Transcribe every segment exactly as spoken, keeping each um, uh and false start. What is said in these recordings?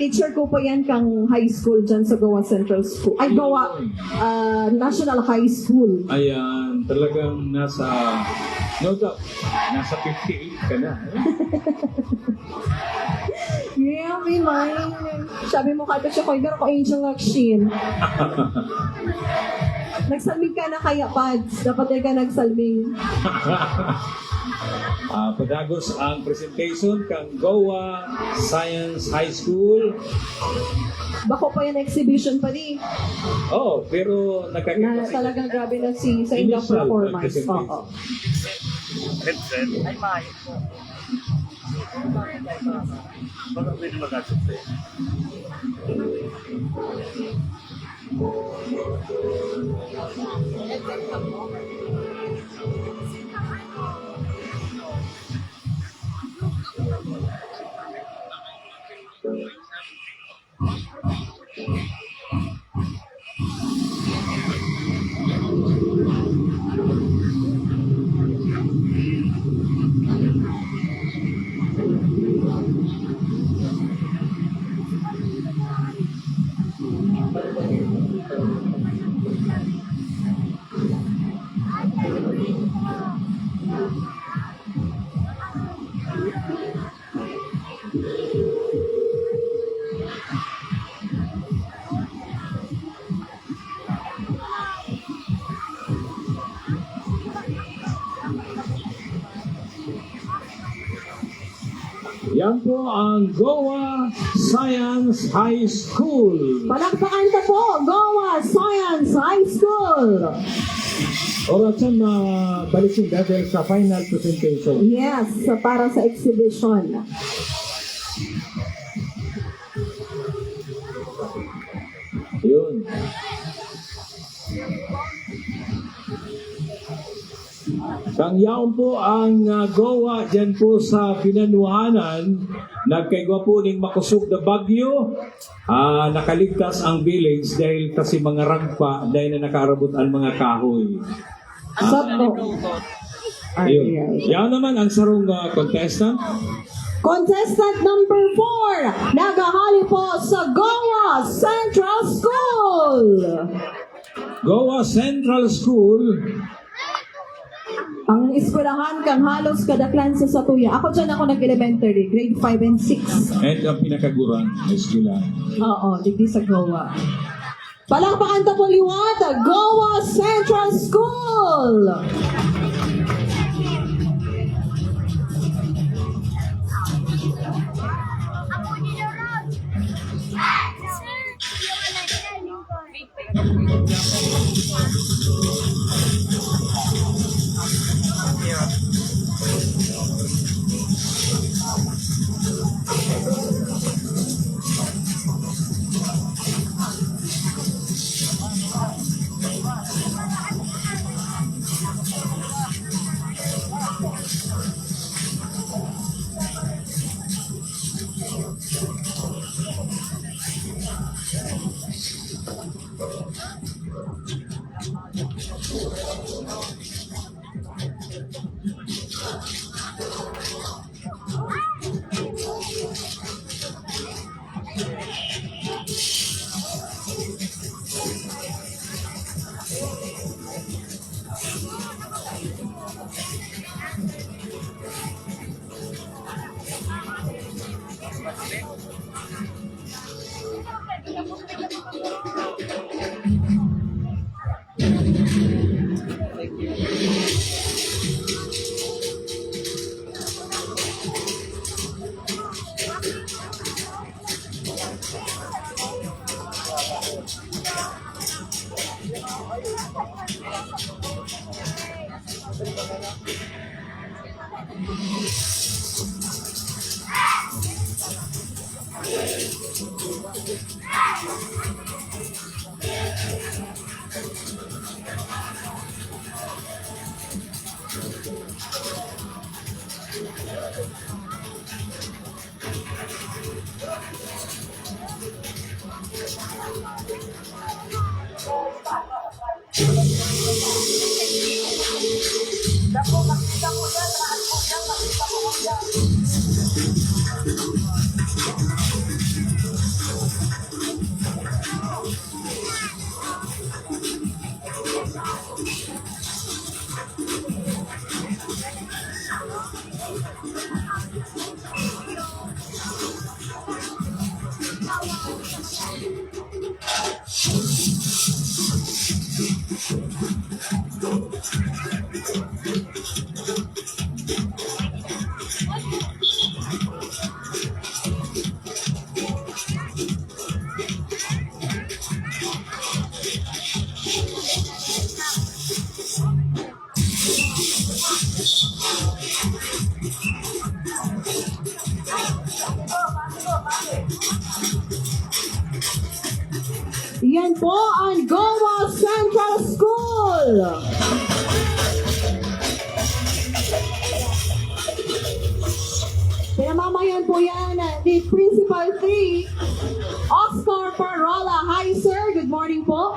Teacher ko pa yan kang high school dyan sa Goa Central School. Ay, Goa, ah, National High School. Ayan, talagang nasa, no doubt, nasa fifty-eight ka na. Eh? Yeah, may mine. Sabi mo, "Kato siya ko, pero ko Angel Lakshin." Nagsalmig ka na kaya, Pads. Dapat di ka nagsalmig. Ah, padagos ang presentation kang Goa Science High School. Bako pa yan exhibition pa di. Oh, pero nakakita Na, talagang grabe na si sa ilang performance. Oo. Ay, mayo po. Baka pwede mag-adjust eh. Yan po ang Goa Science High School. Palakpakan ta po, Goa Science High School. Oras na, mabalik sila dahil sa final presentation. Yes, para sa exhibition. Yun. Kang yaon po ang, ah, Goa dyan po sa Binanuhanan. Nagkaigwa po ning makusog na bagyo. Ah, nakaligtas ang village dahil kasi mga ragpa dahil na nakaarabot ang mga kahoy. Sa to. Ayun. Ay, ay. Yan naman ang sarong, ah, contestant. Contestant number four, nagahali po sa Goa Central School. Goa Central School. Ang eskwelahan kang halos kadaklan sa satuya. Ako dyan ako nag-elementary, grade five and six. At ang pinakaguran na eskwelahan. Oo, digdi sa Goa. Palakpakan ta po liwat, Goa Central School! Yan po ang Goa Central School. Pinamamayan po yan ni Principal three, Oscar Parola. Hi, sir. Good morning po.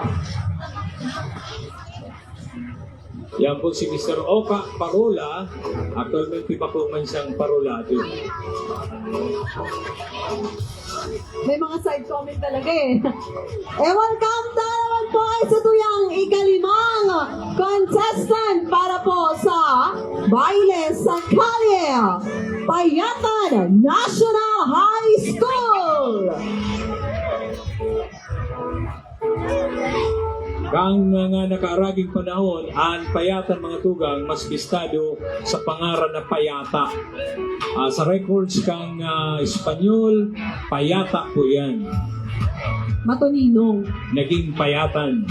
Yan po si Mister Oka Parola. Actualmente pa po man siyang parolado. May mga side comment talaga eh. E welcome na naman po ay sa tuyang ikalimang contestant para po sa Baile sa Kalye, Payatan National High School. Kang mga nakaaraging panahon, ang Payatan, mga tugang, mas bistado sa pangaran na Payata. Ah, sa records kang, ah, Espanyol, Payata po yan. Matuninong. Naging Payatan.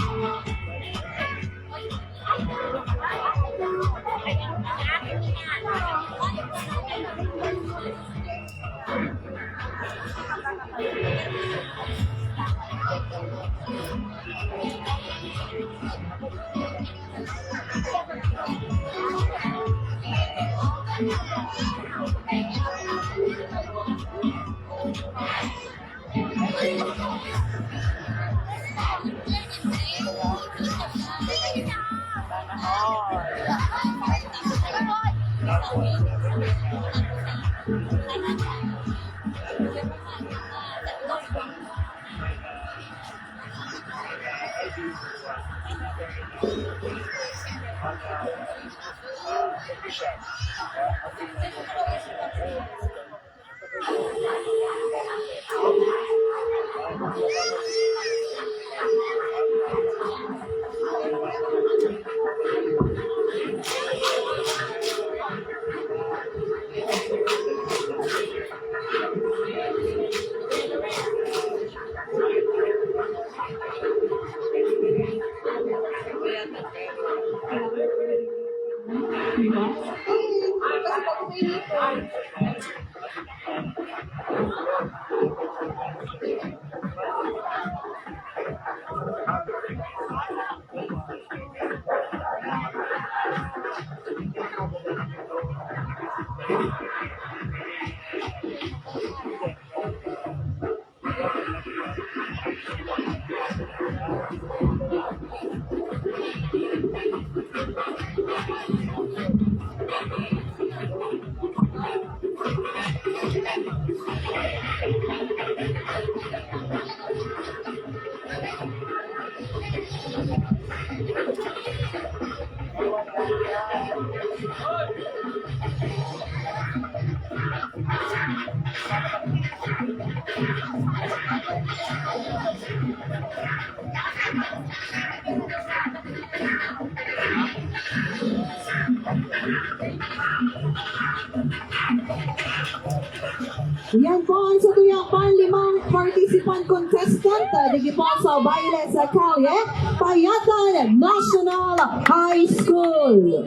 Yan po ang sa tuya panlimang participant contestant, ah, digi po sa Baile sa Kalye, Payatan National High School.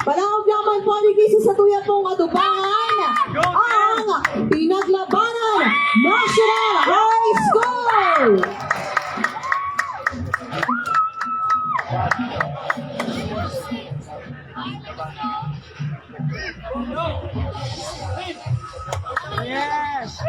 Panaog naman po digi sa tuya pong atubangan, ang Pinaglabanan National High School. Yes!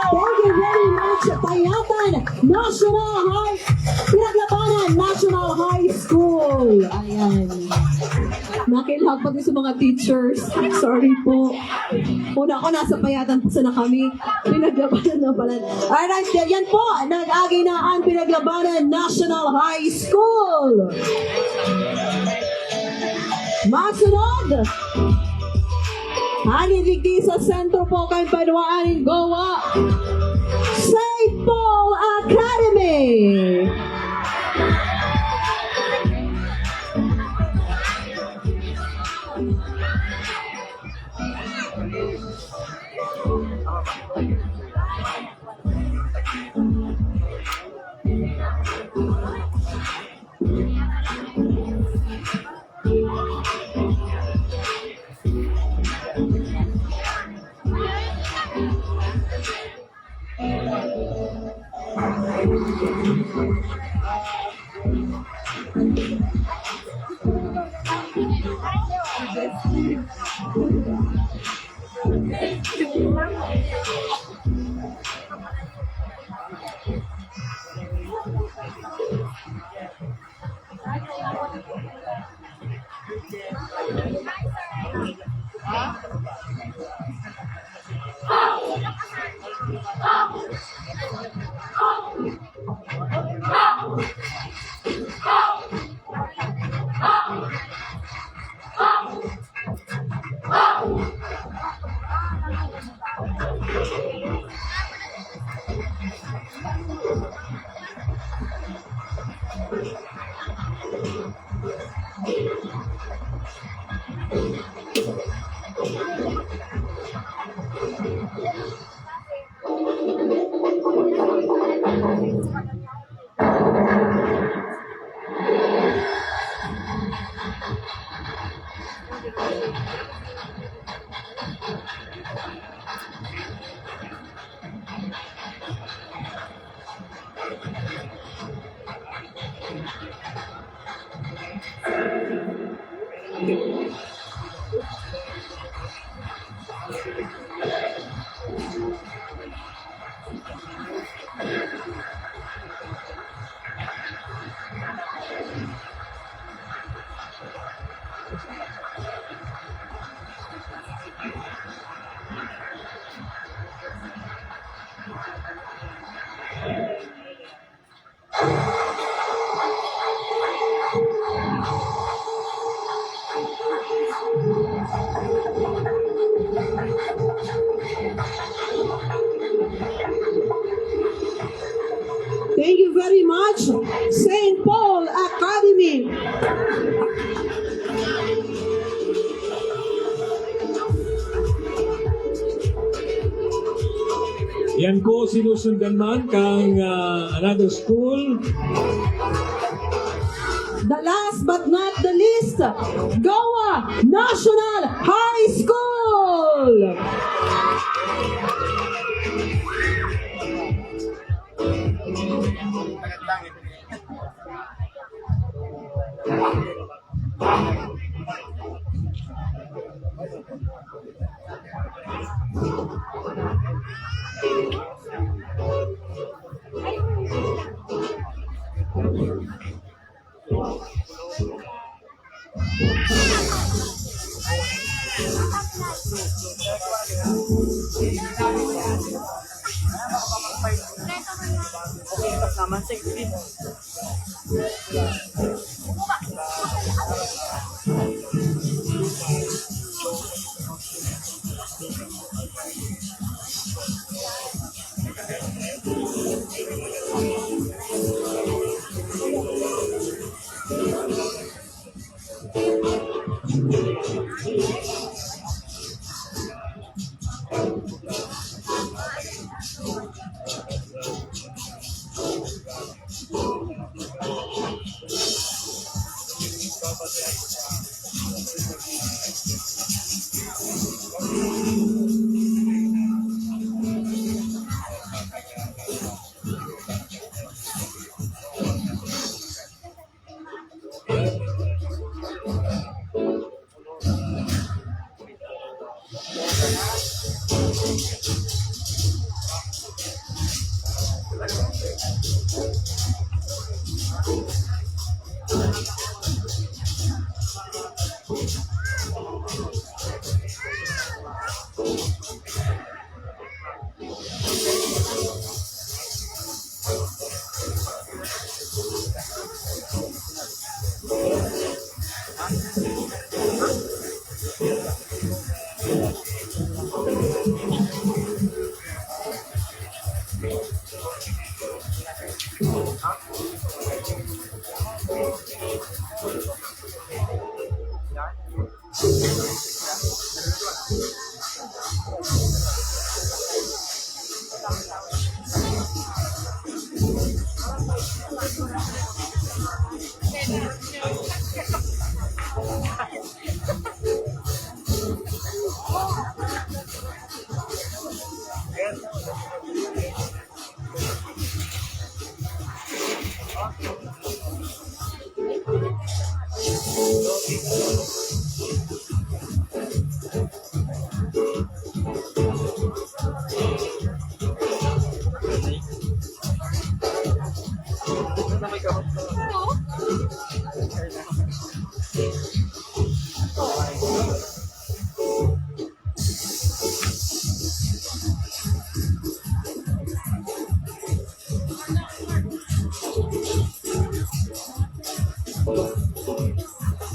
Thank you very much, Payatan National High, Pinaglabanan National High School. Ayan. Nakilhag pati sa mga teachers. Sorry po. Una ko, nasa Payatan po sana kami. Pinaglabanan na pala. Alright, yan po. Nag-agi na ang Pinaglabanan National High School. Masunod, ani digdi sa sentro po kay banwaan ning Goa, Saint Paul Academy. Thank you very much, Saint Paul Academy. Yan po, sinusundan man kang, ah, another school. The last but not the least, Goa National High School!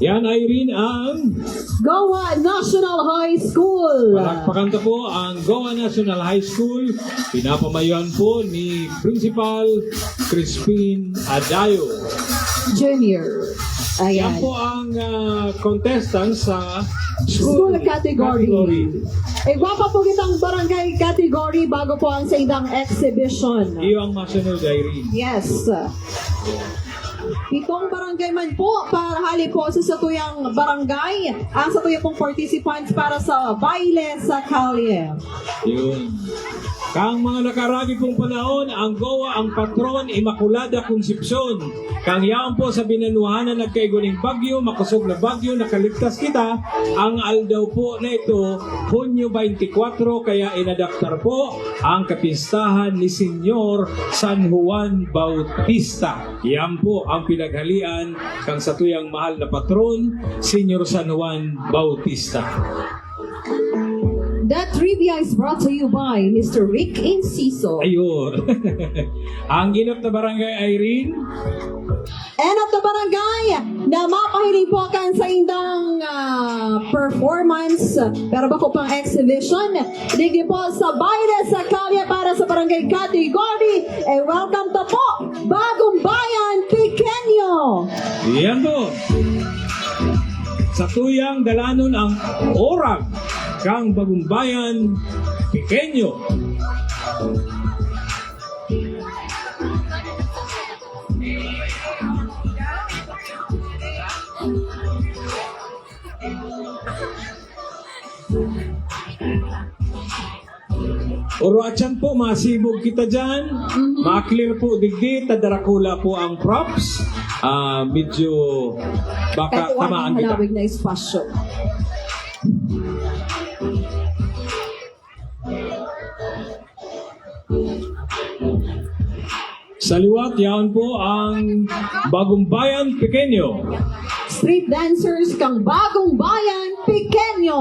Yan, Irene, ang Goa National High School. Palakpakan ta po ang Goa National High School. Pinapamayuhan po ni Principal Crispin Adayo. Junior. Yan Ayan. po ang, ah, contestants sa School school category. category. Eh, gwapa po kitang barangay category bago po ang sa indang exhibition. Iyo ang masunod, Irene. Yes. Pitong barangay man po para hali po sa satuyang barangay ang satuya pong participants para sa Baile sa Kalye. Yun. Kang mga nakaragi pong panahon, ang Goa ang patron, Immaculada Concepcion. Kang yaon po sa binanuhanan nagkaigo ning bagyo, makusog na bagyo, nakaligtas kita. Ang aldaw po na ito, Hunyo twenty-four, kaya inadaptar po ang kapistahan ni Señor San Juan Bautista. Yan po ang pinaghalian kang satuyang mahal na patron, Señor San Juan Bautista. That trivia is brought to you by Mister Rick Inciso. Ayun. Ang inap na barangay, Irene. And of the barangay na mapahiling po kan sa indang, ah, performance, pero bako pang exhibition, digi po sa Baile sa Kalye para sa barangay category. Eh, welcome to po, Bagumbayan Pequeño. Yan po. Sa tuyang dalanon ang orag kang Bagumbayan Pequeño. Oro atyan po, masibog kita dyan. Mhm. Ma-clear po, digdi, ta darakula po ang props. Ah, medyo baka Eto ang tamaan kita. Halawig na espasyo. Sa liwat, yaon po ang Bagong Bayan Pequeño. Street dancers kang Bagong Bayan Pequeño.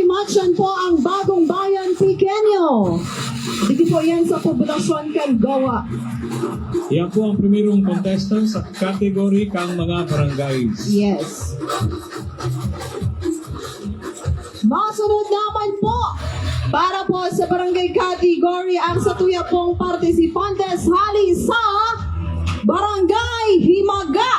Matchan po ang Bagong Bayan Pequeño. Dito po yan sa Poblacion Cangoa. Yan po ang primerong contestant sa category kang mga barangays. Yes. Masunod naman po, para po sa barangay category, ang sa tuya pong participantes hali sa Barangay Himaga.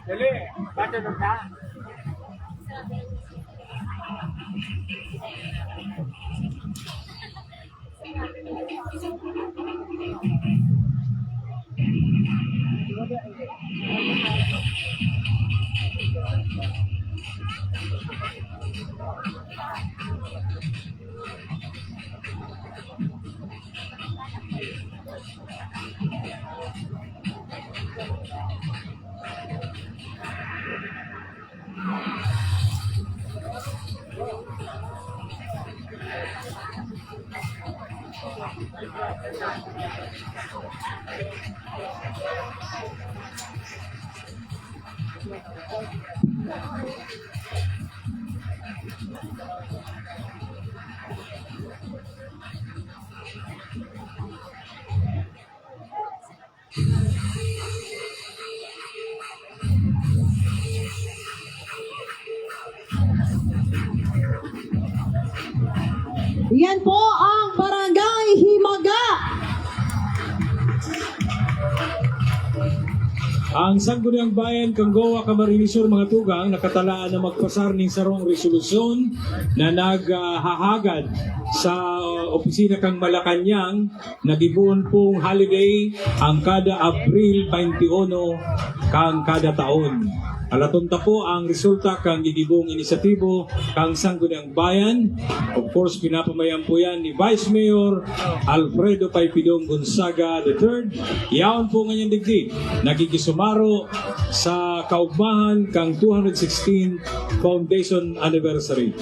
Dali, bato na ka. Yan po ang Barangay Himaga. Ang Sangguniang Bayan kang Goa, Camarines Sur, mga tugang, nakatalaan na magpasar ning sarong resolusyon na naghahagad sa opisina kang Malacañang nagibon pong holiday ang kada Abril twenty-one kang kada taon. Alaton ta po ang resulta kang gigibong inisyatibo kang Sangguniang Bayan. Of course, pinapamayan po yan ni Vice Mayor Alfredo Paipidong Gonzaga the third. Yaon po ngayon digdi, nagigisumaro sa kaugmahan kang two hundred sixteen foundation anniversary.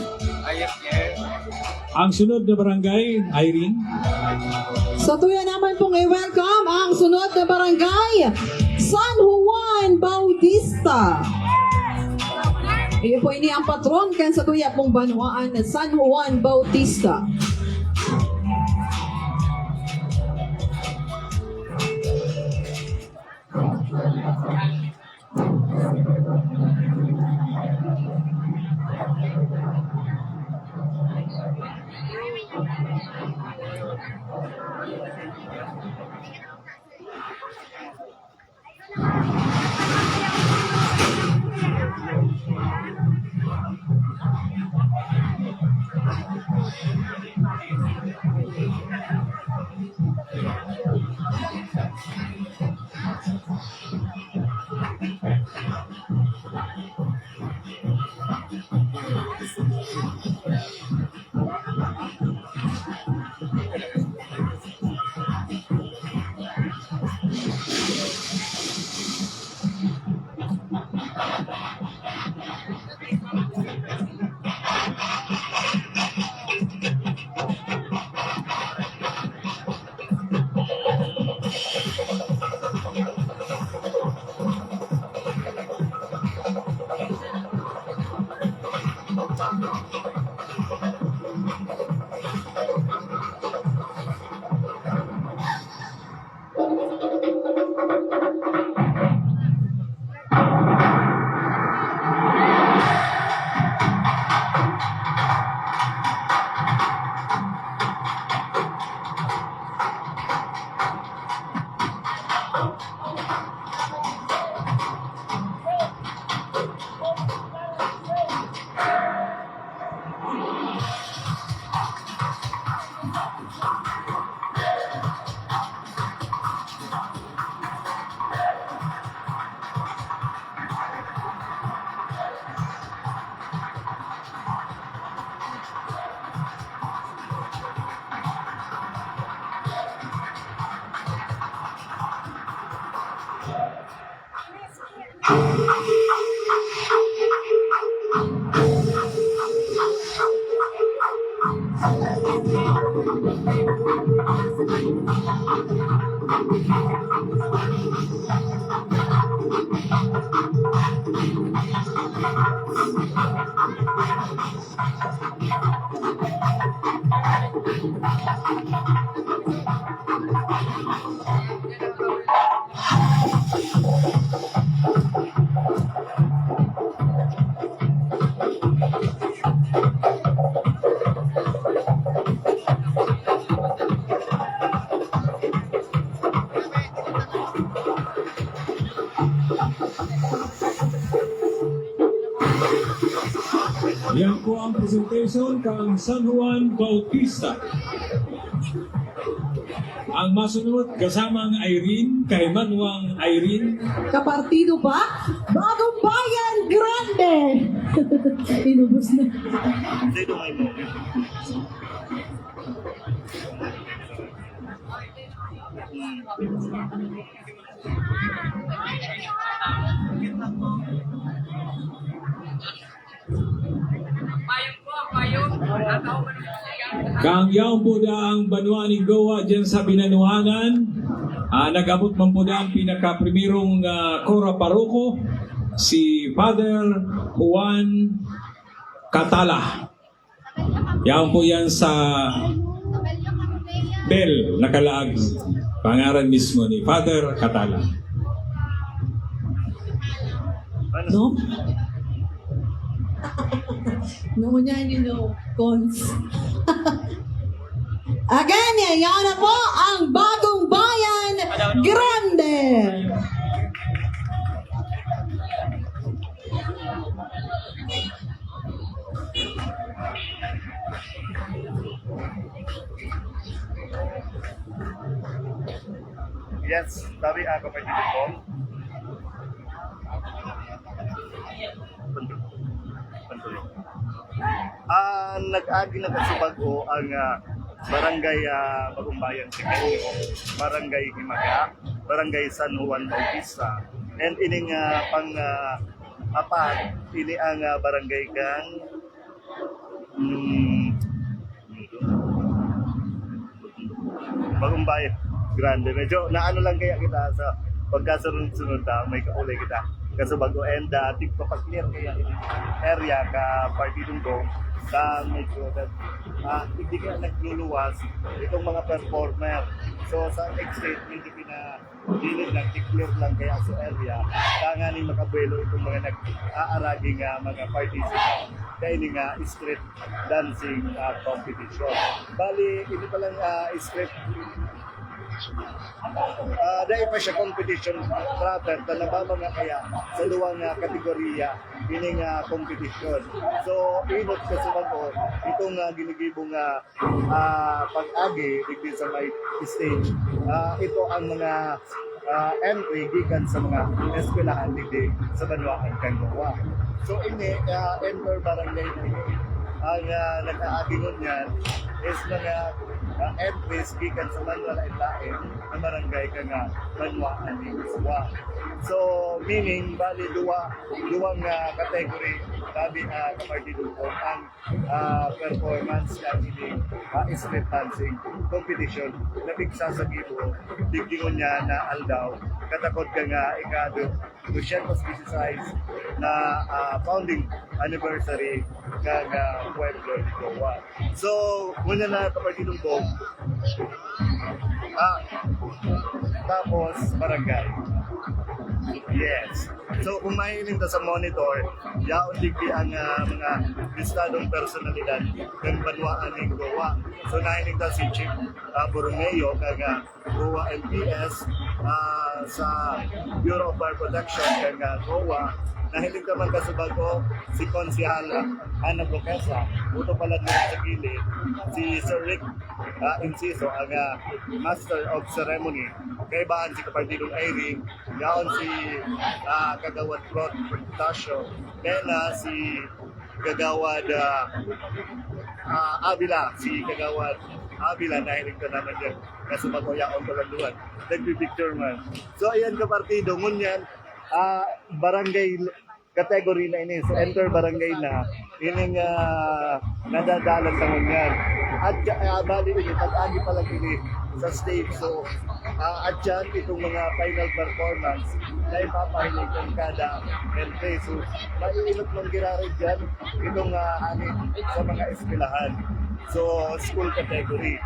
Ang sunod na barangay, Irene. Sa tuya naman pong i-welcome ang sunod na barangay, San Juan Bautista. Iyo po ini ang patron kan sa tuya pong banwaan, San Juan Bautista. Yan po ang presentation kang San Juan Bautista. Ang masunod, kasamang Irene, kay Manuang Irene. Kapartido pa, Bagong Bayan Grande. Inubos na. Kang yaon po da ang banwa ni Goa dyan sa Binanuangan. Ah, nag-abot man po da ang pinakaprimerong, ah, Kora Paroko, si Father Juan Catala. Yaon po yan sa Bel, nakalaag. Pangaran mismo ni Father Catala. No? No, niya, you know, cons. Again, yan, yan na po ang Bagong Bayan Grande. Yes, sabi ako kay Tito Paul. Ah, nag-agi na kasubag-o ang, ah, barangay, ah, Bagumbayan, Siqueño, barangay Himaga, barangay San Juan Bautista. And ining, ah, pang, ah, apat, ini ang, ah, barangay kang, mm, Bagumbayan Grande. Medyo naano lang kaya kita sa pagkasunod-sunod ta, may kaulay kita. Kaso bago enda, tigpapaklir kaya ini area ka Partidong Go, ka medyo that, ah, hindi kaya nagluluwas itong mga performer. So, sa exit, medyo pina-, gilid lang, i-clear lang kaya sa area. Kaya nga ni makabuelo itong mga nag-aaragi nga mga participant. Kaya ini nga street dancing, ah, competition. Bali, ini palang, ah, street, ah, dahil pa siya competition proper, tanabama nga kaya sa duwang, ah, kategorya, ini nga competition. So, inot ka sa bago, itong, ah, ginigibo nga ah, pag-agi digdi sa may stage. Ah, ito ang mga, ah, entry gikan sa mga eskwelahan digdi sa banwaan kang Goa. So, ini, ah, inter-barangay ini, ang, ah, nag-aagi ngunyan is mga, ah, entries gikan sa mga lain-lain na barangay kang, ah, banwaan ni Goa. So, meaning, bali, duwa, duwang, ah, category, sabi, ah, kapartidong ang ah, performance kag ini, ah, street dancing competition na pigsa sa gibo digdi ngunyan na aldaw, katakod ka nga ika dosyentos dieciséis na, ah, founding anniversary kang, ah, Pueblo ni Goa. So, muna na, kapartidong Bong, ah, tapos barangay. Yes. So, kung mahiling ta sa monitor, yaon digdi ang, ah, mga listadong personalidad ng banwaan ng Goa. So, nahiling ta si Chief, ah, Borromeo, kag, ah, Goa M P S, ah, sa Bureau of Fire Protection, kag, ah, Goa. Nahiling ta man kasubago si Konsehal, ah, Ana Bocasa, uto pala dito sa kilid, si Sir Rick, ah, Inciso, ang, ah, Master of Ceremony. Kaibahan si Kapartidong Irene, yaon si, ah, Kagawad Rod Tasio, then, ah, si Kagawad, ah, ah, Avila, si Kagawad Avila, nahiling ko naman dyan. Kasi makuyaon ko lang duwan. Nagpipicture man. So, ayan, kapartido, ngunyan, Ah, barangay category na ini. So, enter barangay na. Ining, ah, nadadaanan sa ngunyan. At, ah, bali ini, pag-agi pa lang ini sa stage. So, ah, at yan, itong mga final performance na ipapahilig ng kada entry. So, maiinot man giraray dyan, itong, ah, ani sa mga eskwelahan. So, school category.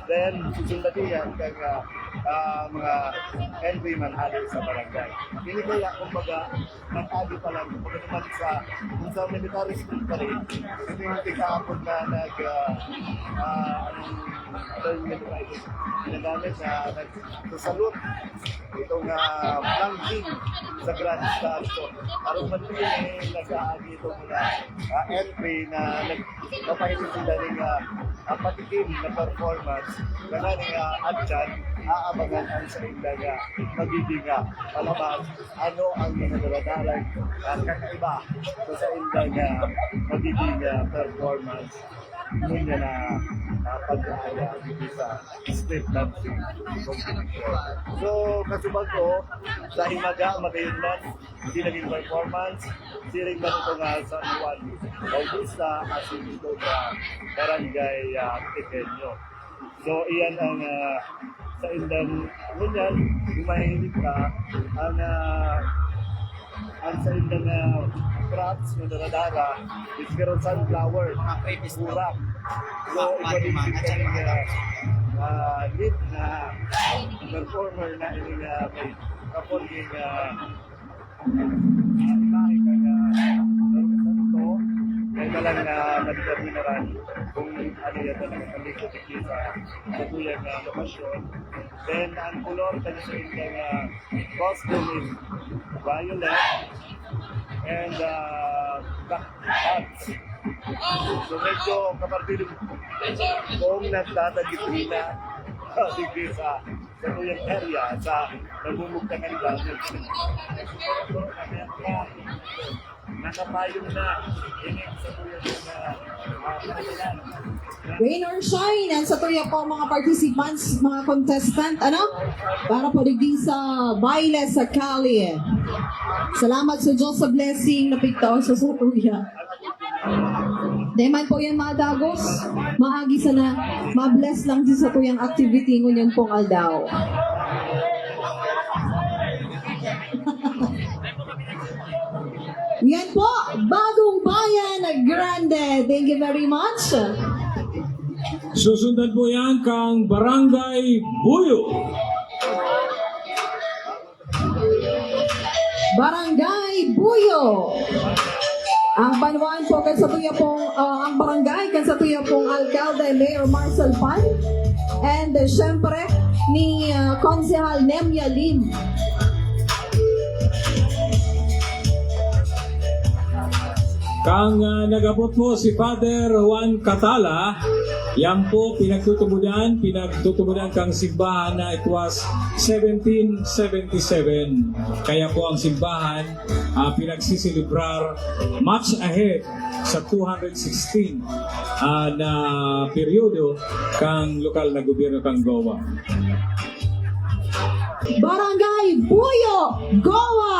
Then, susundan niya ang, ah, ah, mga entry man hali sa barangay. Hindi kaya, kumbaga, nag-agi pa lang, kumbaga naman sa, kung sa military school pa rin, ito yung tigkahapon na nag, ah, ah, anong term nito na ito? Ginagamit na nag-, sa salute, itong, ah, flanking sa grandstand. So, aron man din, eh, nag-aagi itong mga, ah, entry na nag-, mapahiling sila ning, ah, ah, patikim na performance. Kana ning, ah, atyan, aabangan ang sa ila nga magiging, ah, palabas. Ano ang mga daradalag, ah, kakaiba sa, sa ila nga magiging, ah, performance? Yun nga na, ah, pag-aaya dito sa street dancing competition. So, kasubag ko, sa Himaga, magayon man, hindi naging performance, siring man ito nga San Juan Bautista, as in ito nga barangay, ah, Pequeño. So, iyan ang, ah, sa indang ngunyan, kung mahilig ka, ang, ah, ang sa indang, ah, props nga daradara is pero sunflower, Mga previous to. Burak. So, Ah, ikaw din man, si at saka Kevin, mga ah, ah, lead na performer na ini nga may kapon nga, ah, imahe kag, ah, Santo. Kaya ka lang na madeterminaran kung ano yan na nagkakalikot sa, sa tuyang, ah, lokasyon. Then, ang kulor kanya sa indang, ah, costume is violet and, ah, black pants. So, medyo kapartido kung nagtatagit na sige sa, sa tuyang area, sa namumugtangan ba. Nakapayong na. Ini sa tuyang, ah, ah, Rain or shine, and sa tuya po mga participants, mga contestant, ano? Para po digdi sa baile sa kalye. Salamat sa Diyos sa blessing na pigtaon sa, sa tuya. Di man po yan, mga dagos. Maagi sana, ma-bless lang sa tuyang activity ngunyan pong aldaw. Yan po, Bagong Bayan Grande. Thank you very much. Susundan po yan kang Barangay Buyo. Barangay Buyo. Ang banwaan po kan sa tuya pong, ah, ang barangay kan sa tuya pong alkalde, Mayor Marcel Pan. And, uh, syempre, ni, ah, Konsehal Nemia Lim. Kang, ah, nag-abot po si Father Juan Catala, yang po pinagtutubudan, pinagtutubudan kang simbahan na it was seventeen seventy-seven. Kaya po ang simbahan, ah, pinagsiselebrar much ahead sa two hundred sixteen, ah, na peryodo kang lokal na gobyerno kang Goa. Barangay Buyo, Goa!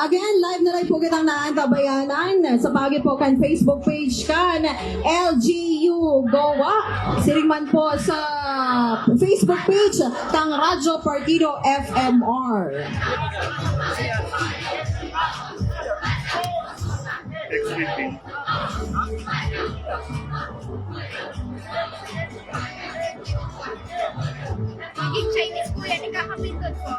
Again, live na live po kitang naantabayanan sa paagi po kan Facebook page kan L G U Goa. Siring man po sa Facebook page kang Radyo Partido F M R. Maging Chinese, kuya, di ka kapindot ko.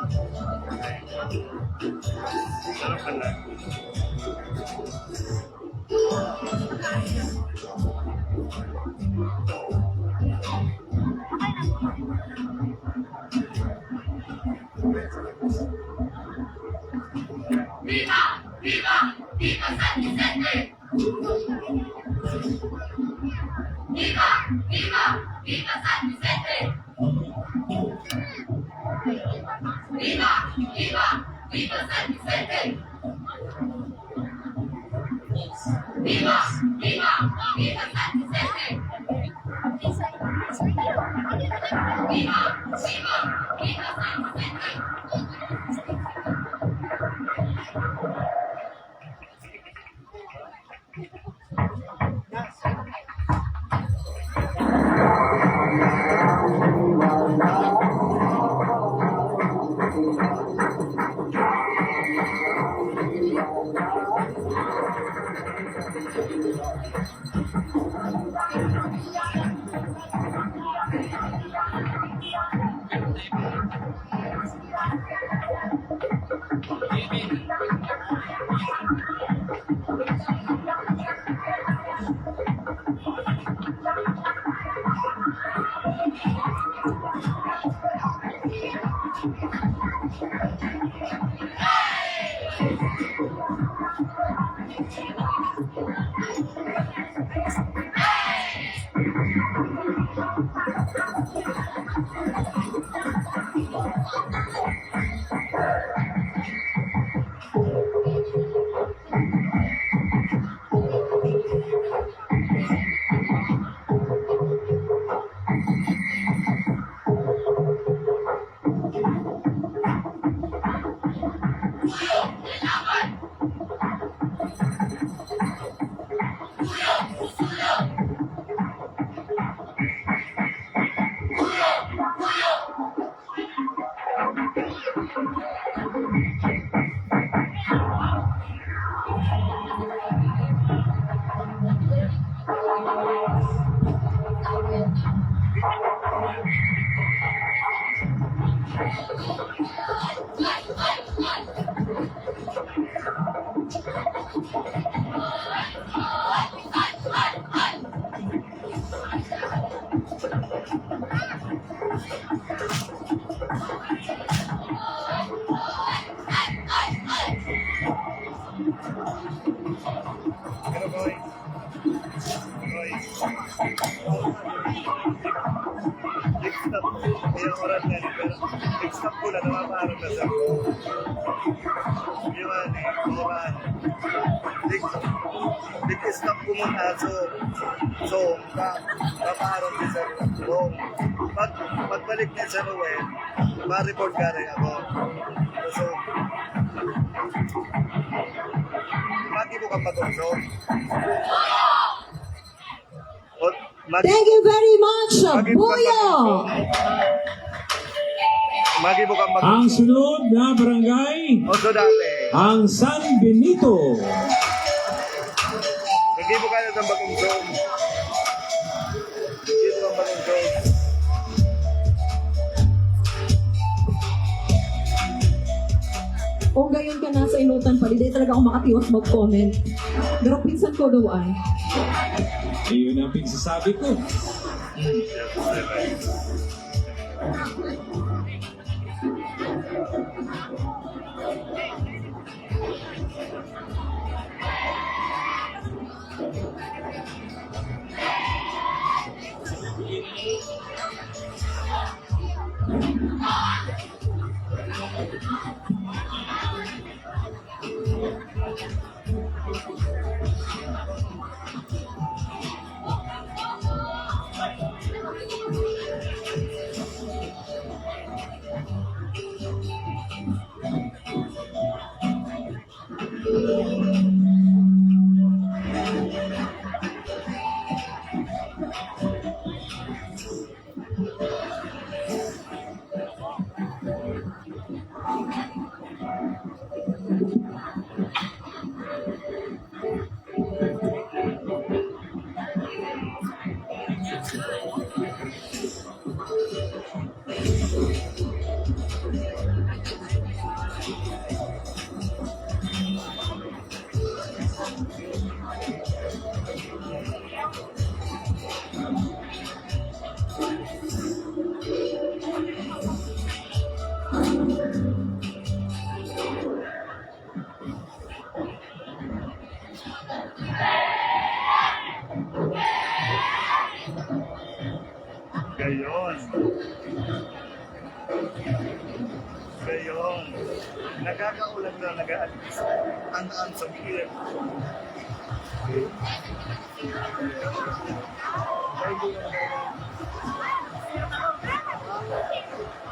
Viva! Viva! Viva San Vicente! Viva! Viva! Viva San Vicente! Viva! Viva! Viva San Vicente! Viva! Viva! Viva San Vicente! Viva! Viva! Viva San Vicente! Next stop, kaya oras nga ni, pero next stop ko lang, namapaharap na sa ko. Yung ano, yung ano. Next, next stop ko muna, so, so, pa, papaharap ni Sir Rong. Pag, pagbalik ni Sir Rowel, ma-report ka rin ako. So, magi mo kang pag-observe. Thank you very much, Buyo! Magi mo kang mag- Ang sunod na barangay, Oso dati. Ang San Benito. Hindi mo kaya sa bagong zone. Hindi mo ang bagong zone. Kung gayon ka na sa inutan pa, di talaga ako makatiwas mag-comment. Pero pinsan ko daw ay. Iyon ang pinsasabi ko. Gayon. Gayon. Nagakaulag na, nag-a-adjust ang, ang sa P M.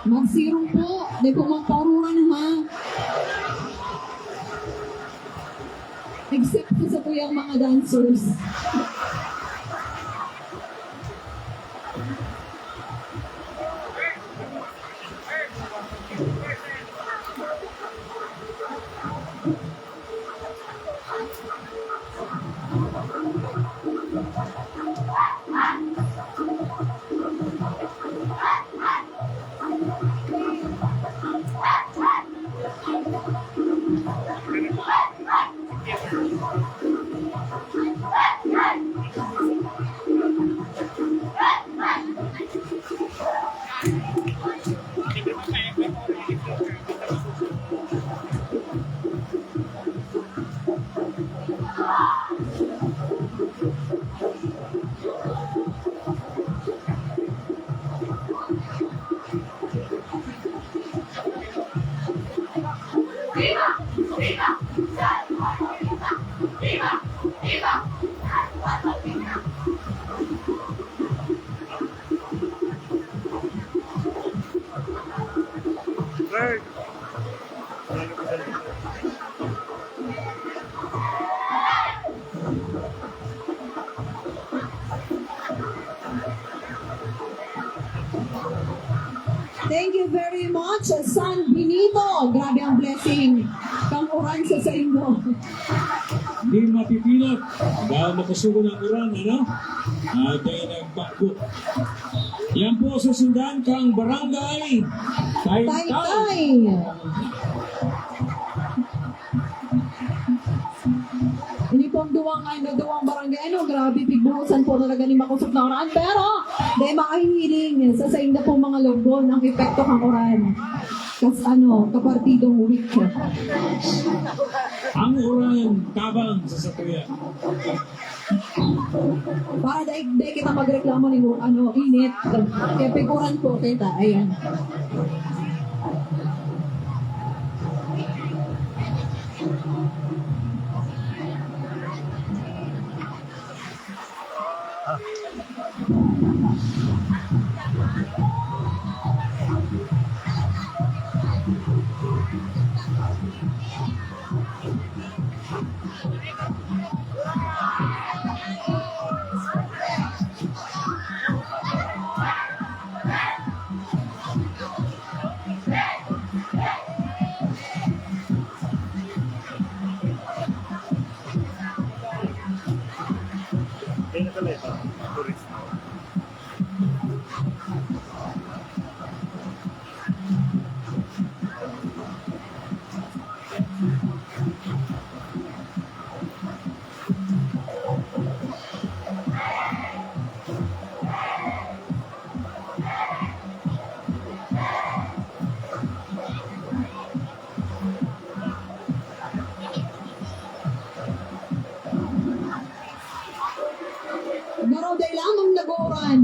Magsirong po, di po magpaururan, ha? Except po sa tuyang mga dancers. Third. Thank you very much, San Benito. Grabe ang blessing kang uran sa, sa inyo. Di mapipilot. Dahil makusog ang uran, ano? Ah, dahil nagpakbo. Yan po susundan kang Barangay Taytay. Taytay. Ini po ang duwang, ano, duwang barangay, ano, grabe, pigbuhusan po talaga ni makusog na uran. Pero, di makahiling sa, sa inyo po mga lubon ang epekto kang uran. Kas, ano, kapartidong weak. Ang uran tabang sa satuya. Para dai, dai kita magreklamo ni, ano, init. Kaya piguran po kita. Ayan. Kaya na pala ito, turista. Garo, dai lamang nag-uuran.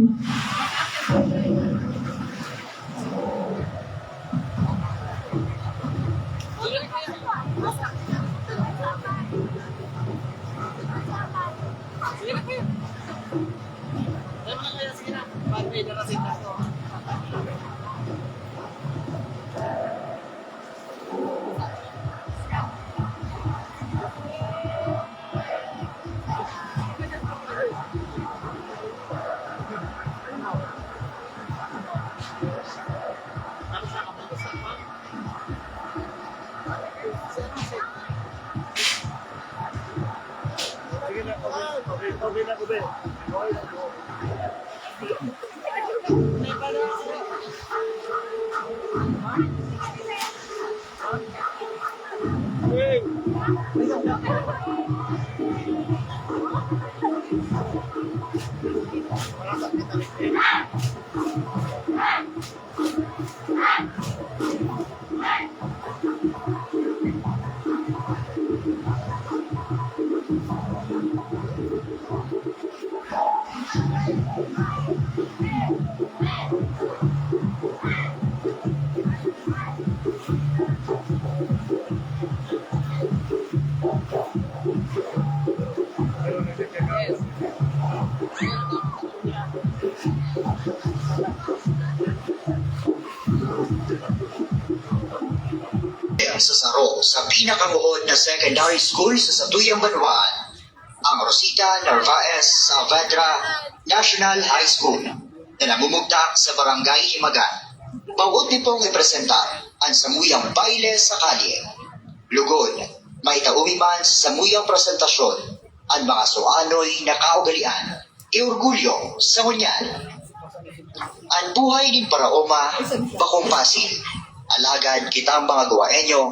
Sa saro sa pinakamuhod na secondary school sa satuyang banwaan, ang Rosita Narvaez Saavedra National High School na namumugtak sa Barangay Himagan. Bawod ni pong ipresentar ang samuyang baile sa kalye. Lugod, maitaumi man sa samuyang presentasyon ang mga suanoy na kaugalian. Iorgulyo sa ngunyan. Ang buhay nin paraoma bakong pasil. Alagad kitang mga Guaeño,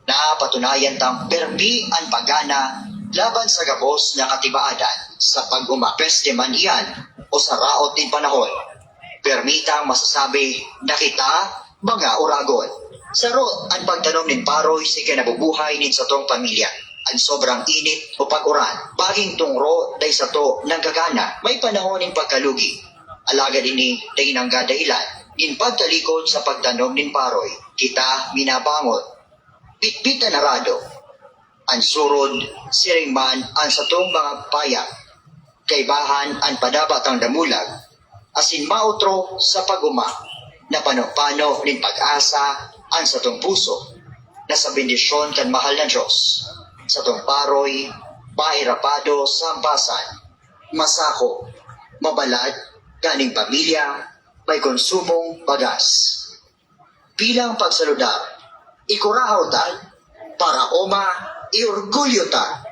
napatunayan tang permi ang pagana laban sa gabos nga katibaadan sa pag-uma. Peste man iyan o sa raot nin panahon, permi tang masasabi na kita mga uragon. Saro ang pagtanom nin paroy sa ginabubuhay nin satong pamilya. Ang sobrang init o pag-uran, baging tungro day sato nanggagana. May panahon nin pagkalugi. Alagad ini day nangga dahilan nin pagtalikod sa pagtanom nin paroy. Kita minabangot. Bitbit na narado. Ang surod, siring man ang satong mga paya, kaibahan ang padaba tang damulag, asin mautro sa pag-uma, napanupano nin pag-asa ang satong puso, na sa bendisyon kan mahal na Dios, satong paroy, mairapado sa hampasan, masakop, mabalad, ganing pamilya, may konsumong bagas. Bilang pagsaludar, ikurahaw ta, paraoma, iorgulyo ta.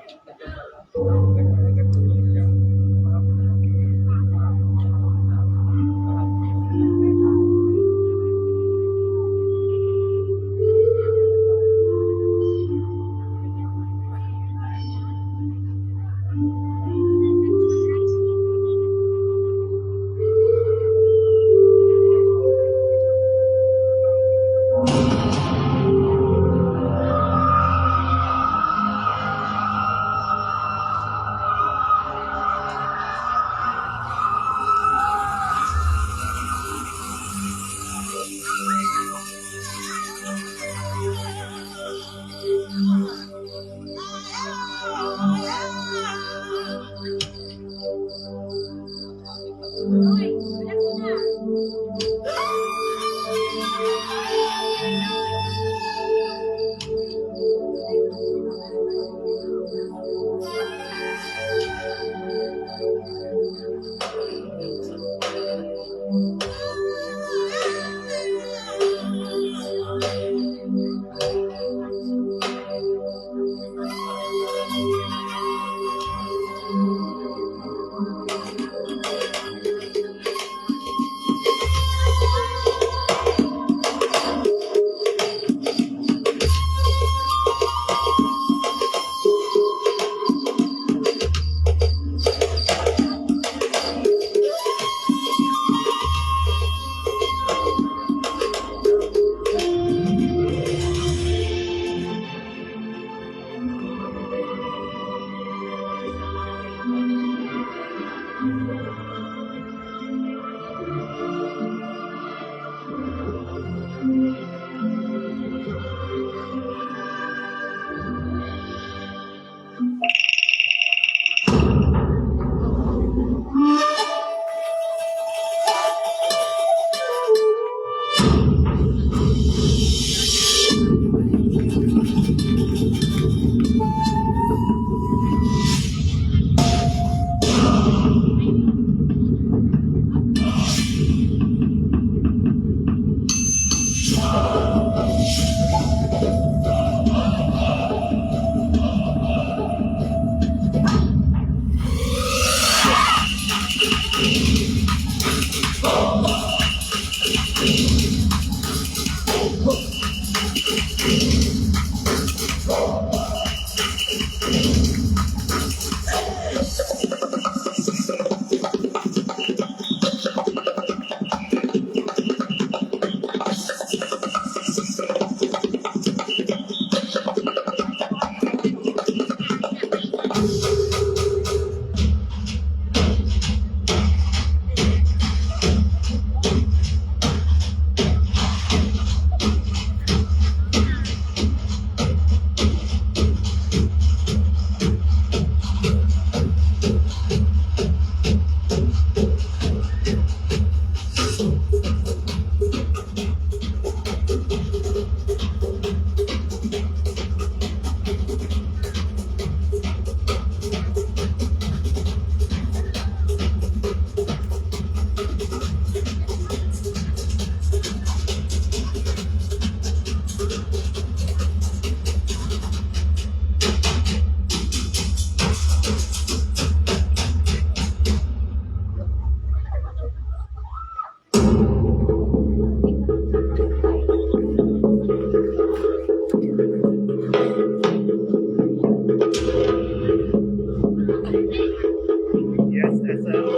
Yes, S L.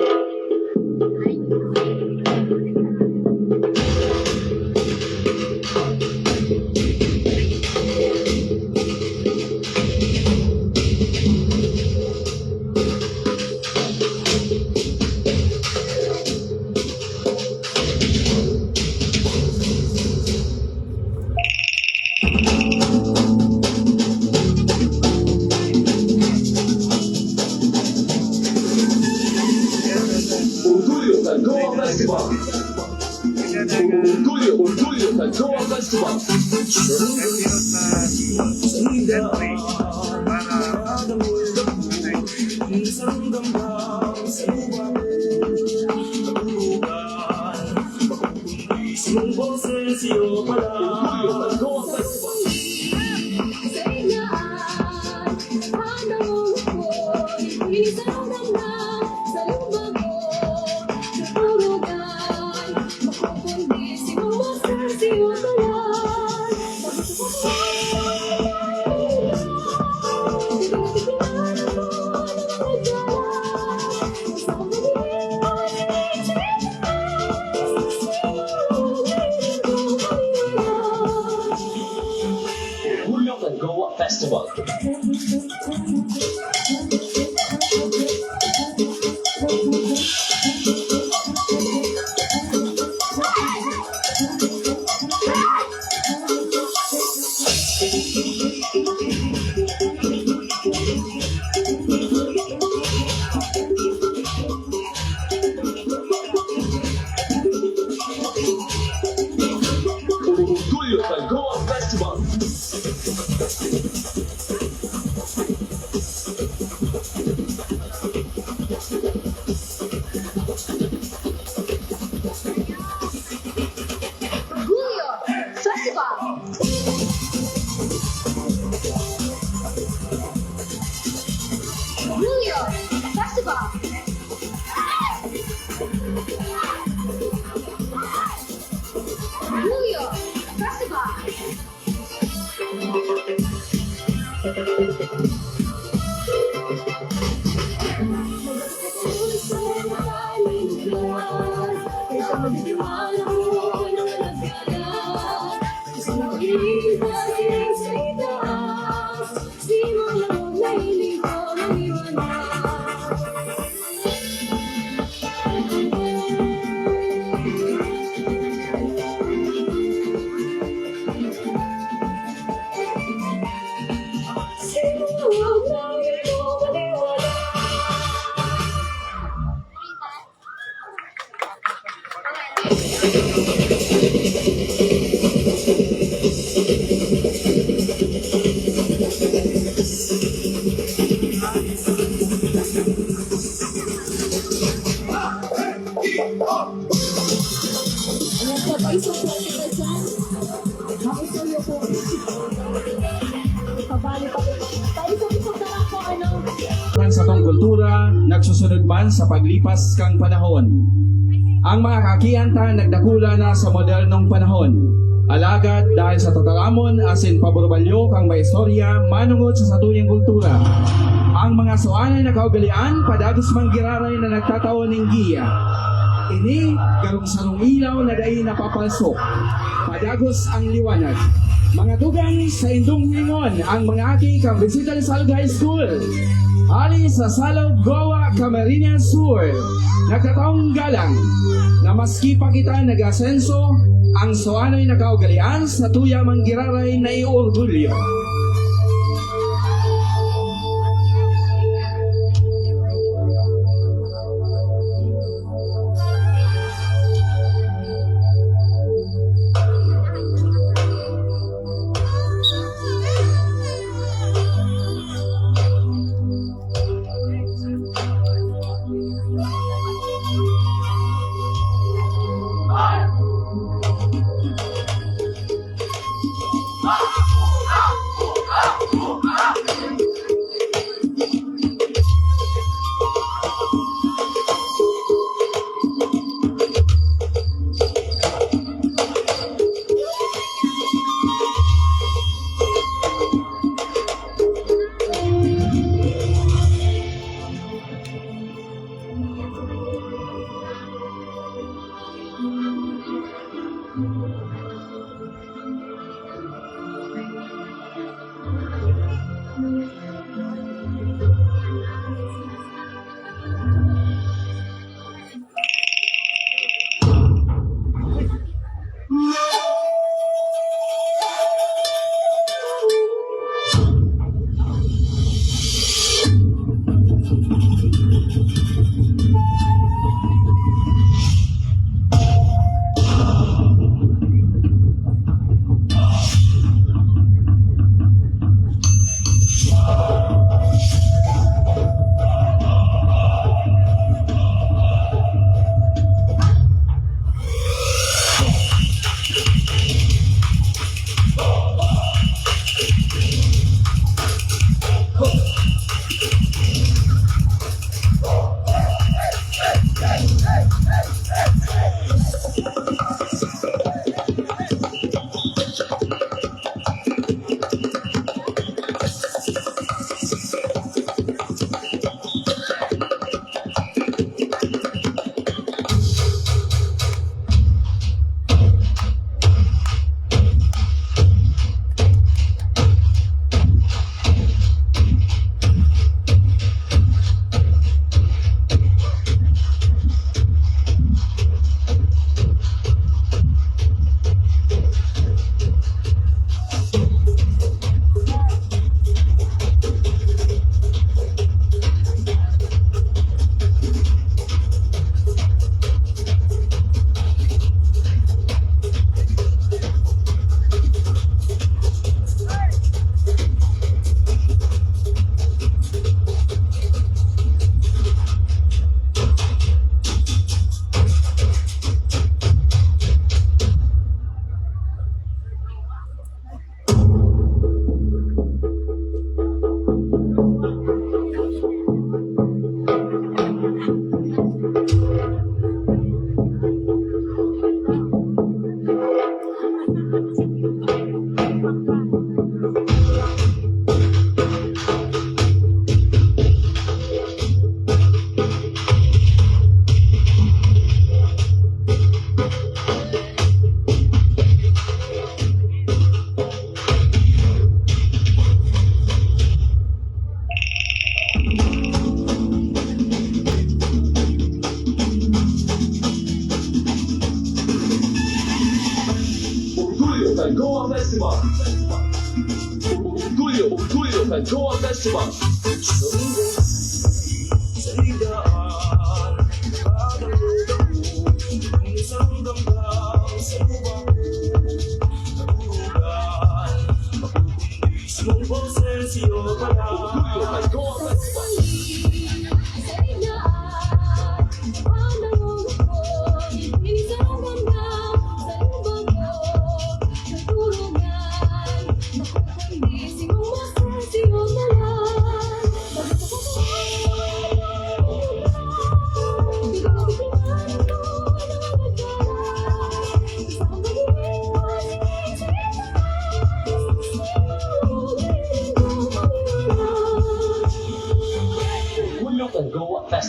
Orgulyo Tagkawa Festival. Orgulyo, Orgulyo Tagkawa Festival. Entry para Orgulyo Tagkawa Festival. Orgulyo Tagkawa Festival. Orgulyo Festival. Orgulyo Festival. Orgulyo Festival. Ayan po, paisog po kita dyan. Ang istorya po. Pabalik pa po. Paisog-isog na lang po, ano? Sa atong kultura, nagsusunod man sa paglipas kang panahon. Ang mga kaakian ta nagdakula na sa modernong panahon. Alagad dahil sa tataramon asin paburbalyo kang maistorya manungod sa satuyang kultura, ang mga suanay na kaugalian padagos manggiraray na nagtatawo ning giya. Ini garong sarong ilaw na dai napapalsok. Padagos ang liwanag. Mga tugang, sa indong hilingon ang mga aki kang Vicente Lizalde High School, hali sa Salog, Goa, Camarines Sur, nagkataong galang na maski pa kita nag-asenso, ang suanoy na kaugalian sa tuya manggiraray na iorgulyo. Orgulyo kay Goa Festival. Orgulyo, orgulyo kay Goa Festival.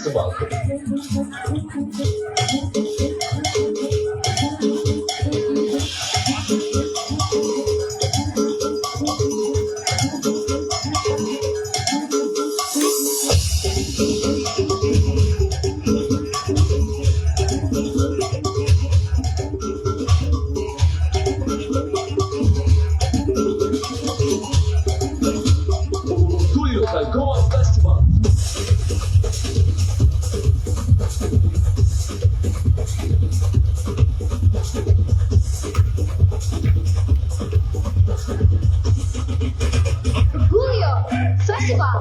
Festival. Julio Calcoa Festival. Julio Festival.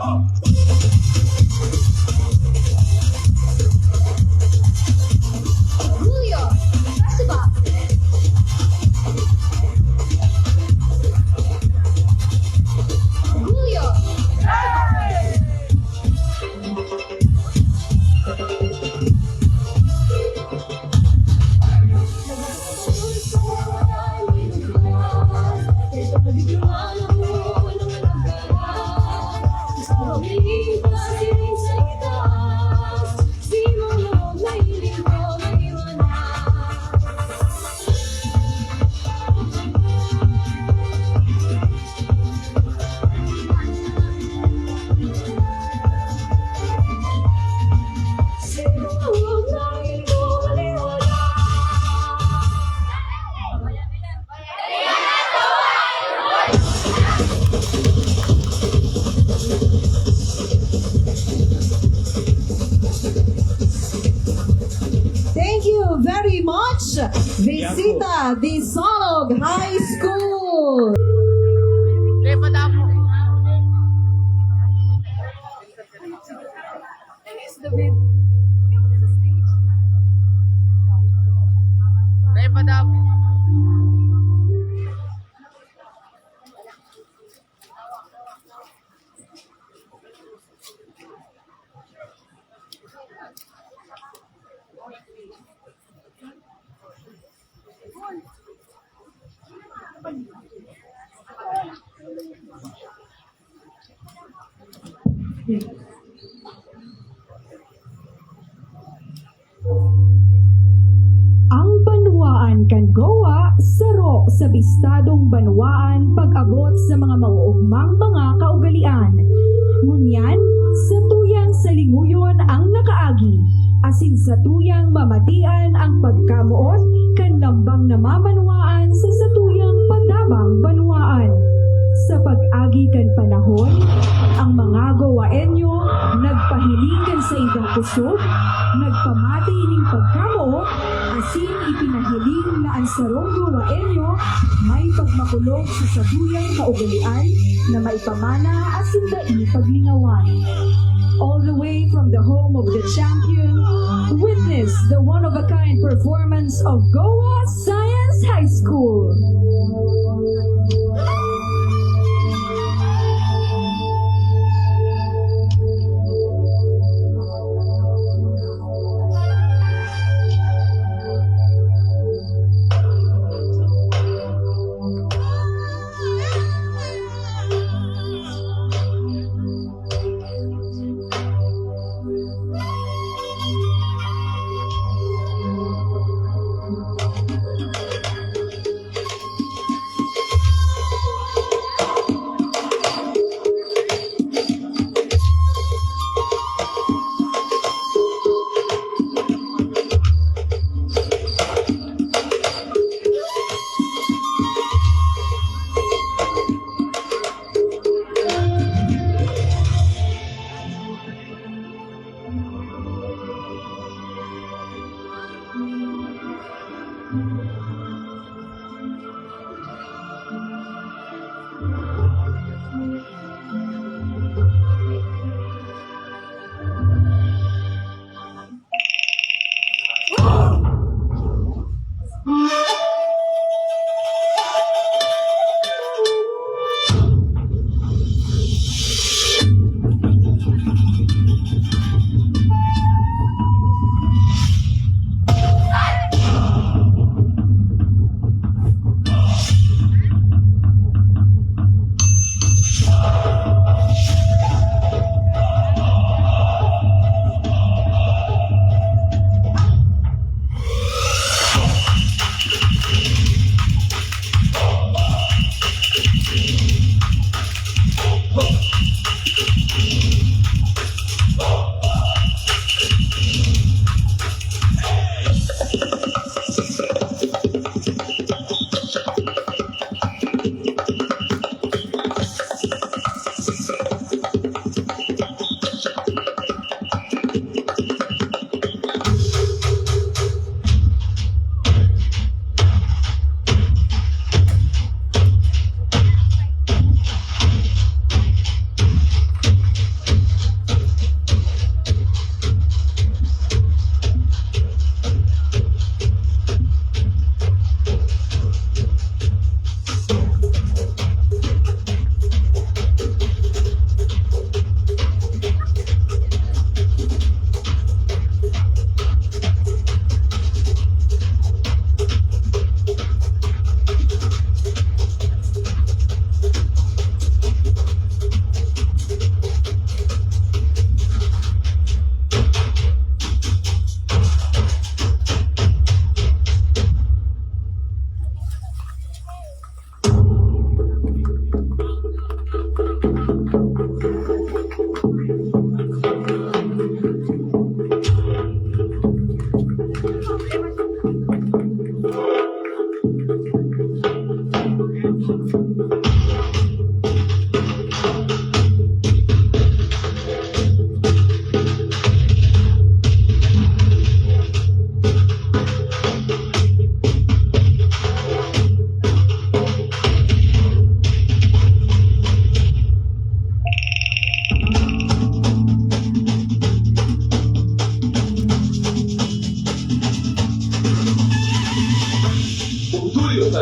Julio Festival. Julio Festival. Thank you very much, Visita Disalog High School. Ang banwaan kan Goa saro sa bistadong banwaan pag-abot sa mga mauugmang mga kaugalian. Ngunyan, sa tuyang salinguyon ang nakaagi, asin sa tuyang mamatian ang pagkamuot kan lambang namamanwaan sa satuyang patabang banwaan. Sa pag-agi kan panahon, ang mga Goaenyo nagpahiling kan sa ila kusog, nagpamati ning pagkamuot, asin ipinahiling nga ang sarong Goaenyo may pagmakulog sa satuyang kaugalian na maipamana asin dai paglingawan. All the way from the home of the champion, witness the one-of-a-kind performance of Goa Science High School.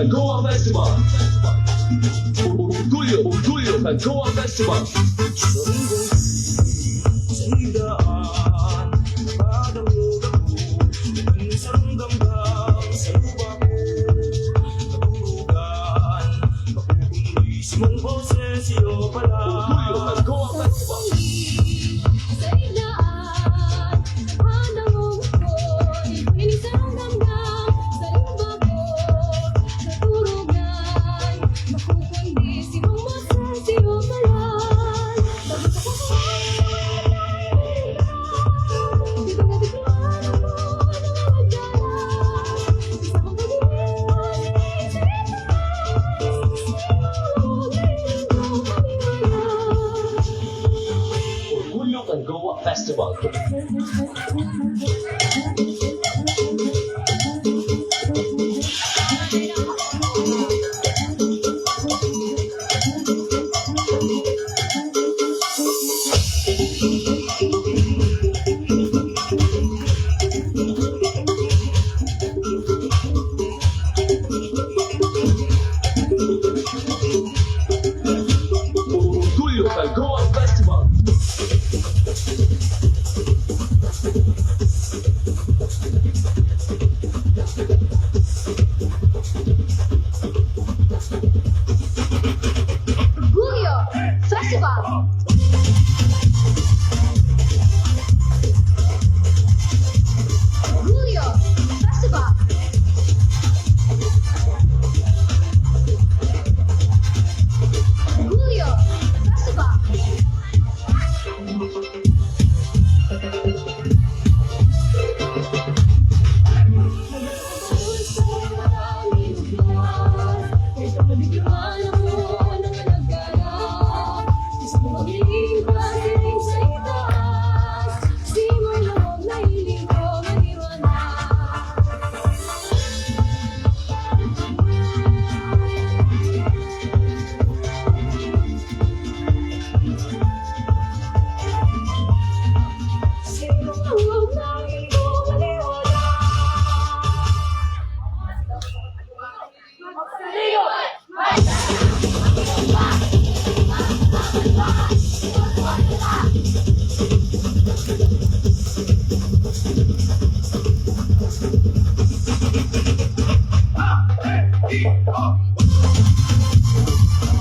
Goa Festival. Orgulyo, orgulyo sa Goa Festival. Sa mundong sa higaan, padangog ako, sa ramdamdam, sa luba ko, naturugan, makukundi sa imong boses, iyo pala. Orgulyo sa Goa Festival. Sa higaan, padangog ako, ibuhin sa ramdamdam, sa luba ko, naturugan, makukundi sa imong boses, iyo pala. Orgulyo kang Goa Festival. Orgulyo sa Goa Festival. Orgulyo Festival. Orgulyo Festival. Orgulyo Festival.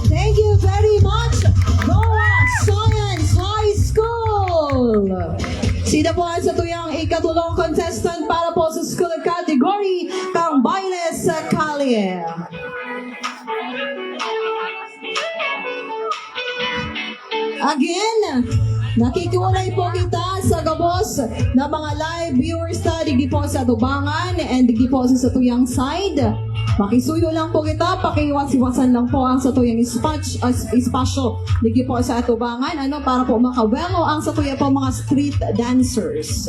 Thank you very much, Goa Science High School. Sino po ang sa tuyang ikatulong contestant para po sa school category kang Baile sa Kalye? Again, nakikiulay po kita sa gabos na mga live viewers ta digdi po sa atubangan and digdi po sa, sa tuyang side. Makisuyo lang po kita, pakiwas-iwasan lang po ang sa tuyang espach-, as-, espasyo digdi po sa atubangan, ano, para po makawelo ang sa tuya po mga street dancers.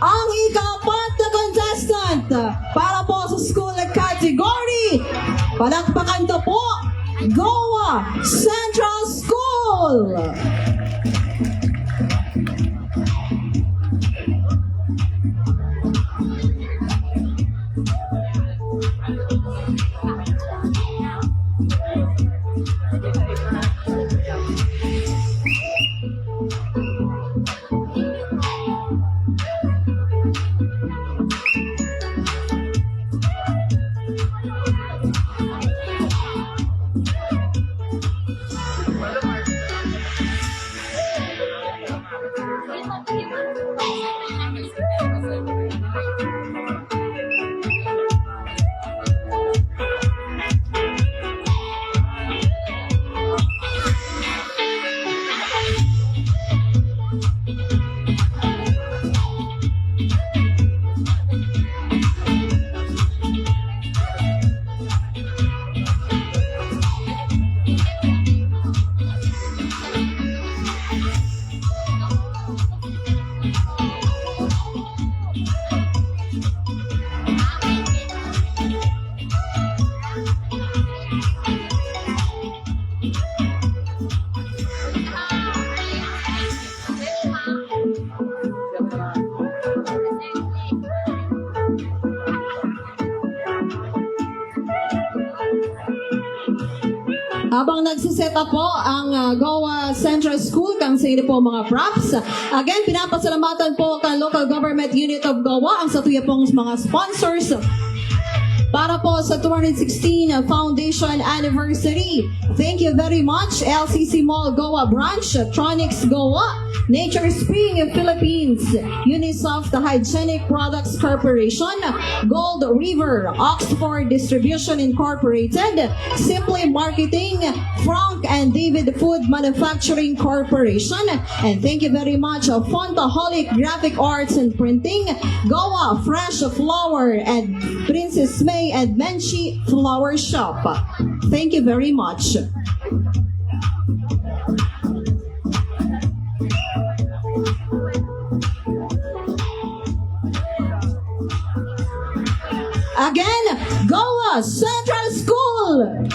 Ang ikaapat na contestant para po sa school category, palakpakan to po, Goa Central School! Habang nagsiset up po ang, ah, Goa Central School, kang sa inyo po mga props. Again, pinapasalamatan po kang Local Government Unit of Goa, ang sa tuya pong mga sponsors. Para po sa two hundred sixteen Foundation Anniversary, thank you very much, L C C Mall Goa Branch, Tronics Goa, Nature Spring Philippines, Unisoft Hygienic Products Corporation, Gold River, Oxford Distribution Incorporated, Simply Marketing, Frank and David Food Manufacturing Corporation, and thank you very much, uh, Fontaholic Graphic Arts and Printing, Goa Fresh Flower, and Princess May and Menchi Flower Shop. Thank you very much. Again, Goa Central School.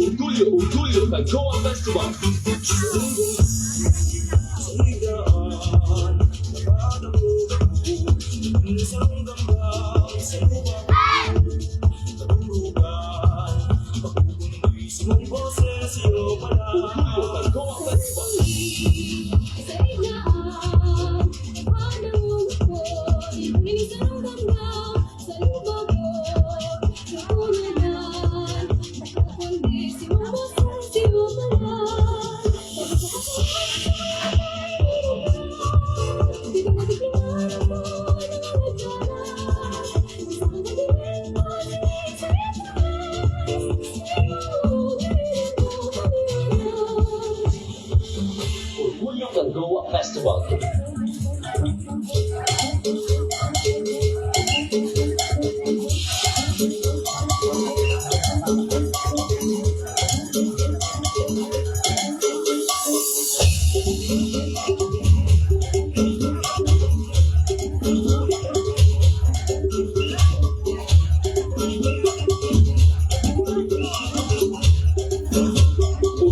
Orgulyo, orgulyo kag COA Festival. Orgulyo kag COA Festival. Orgulyo kang COA Festival.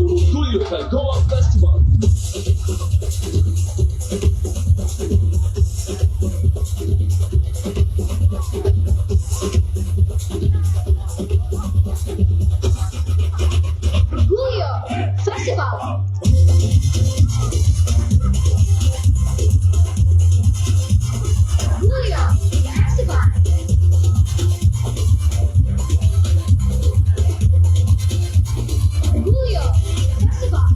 Orgulyo kang COA Festival. Orgulyo Festival. Orgulyo Festival. Orgulyo Festival.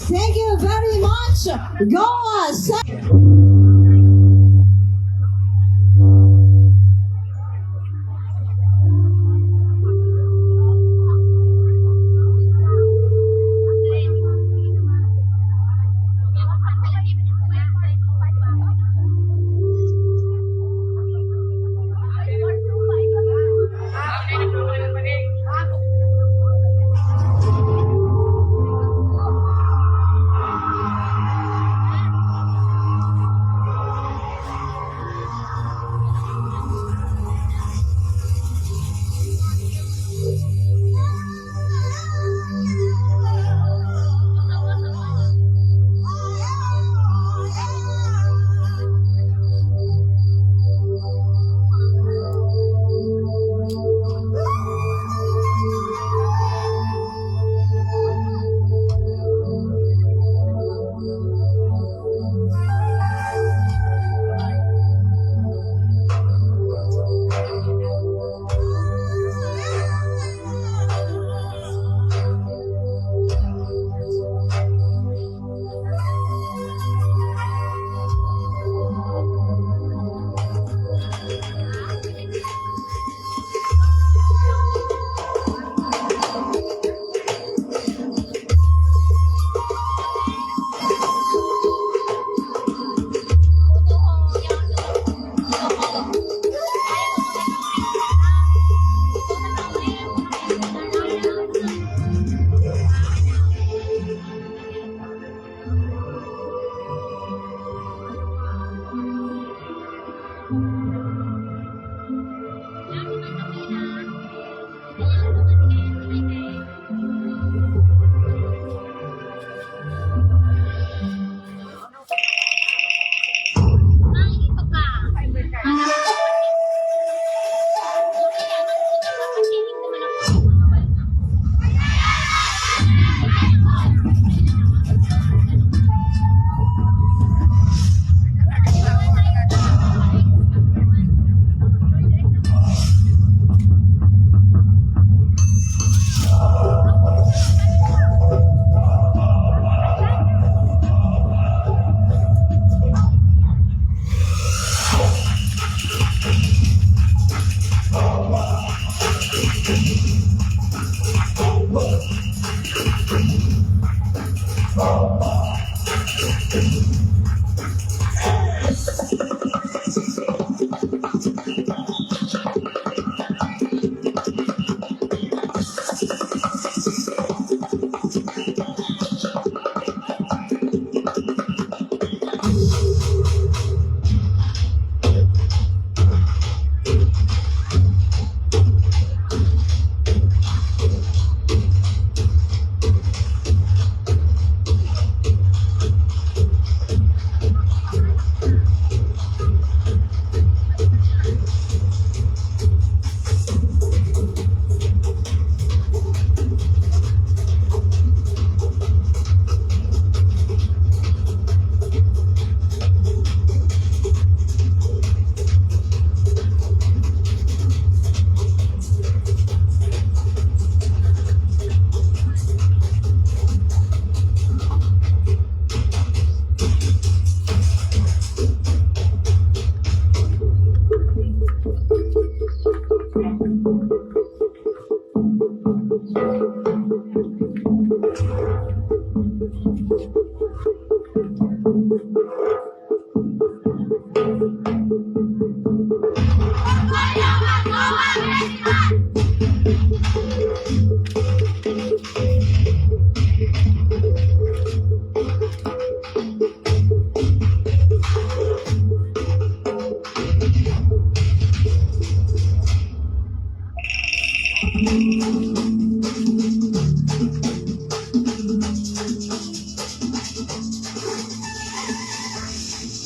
Thank you very much. Go, uh, sa-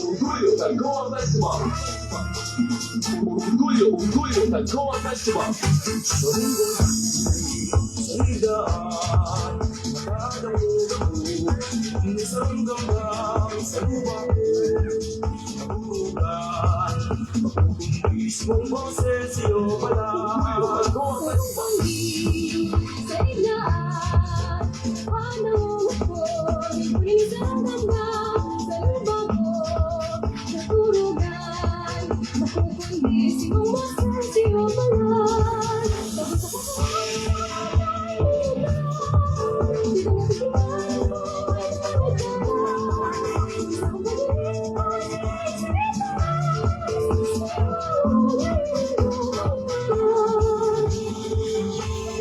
Orgulyo Tagcoa Festival. Orgulyo, Orgulyo Tagcoa Festival. Sa daan, makadangog ako, isang gambang sa lubak ko. Naburugan, makukumbis mong boses, iyo pala. Orgulyo Tagcoa Festival. Sa iglaan, panahon ko, isang gambang sa lubak ko. Naturugan, makukumbis mong boses, iyo pala.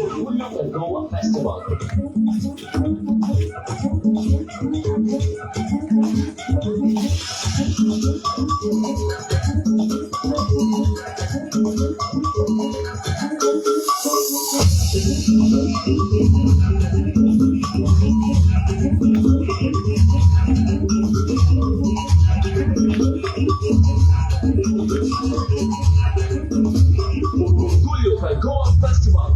Orgulyo Tagcoa Festival. Orgulyo Tagcoa Festival.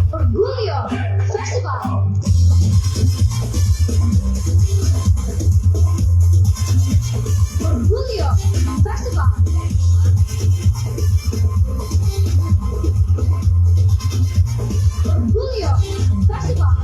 Orgulyo Festival. Orgulyo Festival. Orgulyo Festival.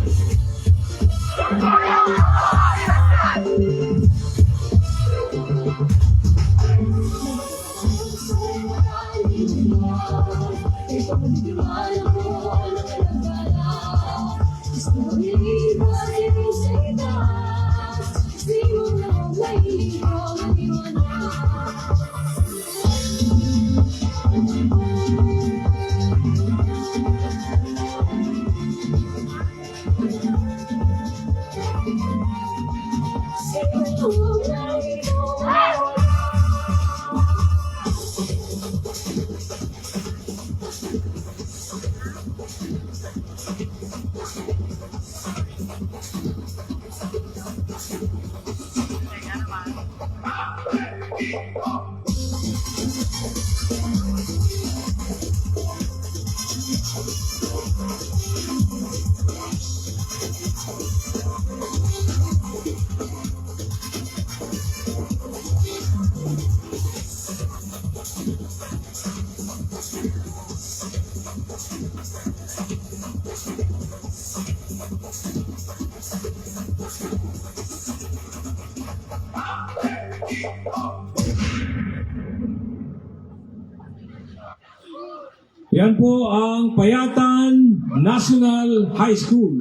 Yan po ang Payatan National High School.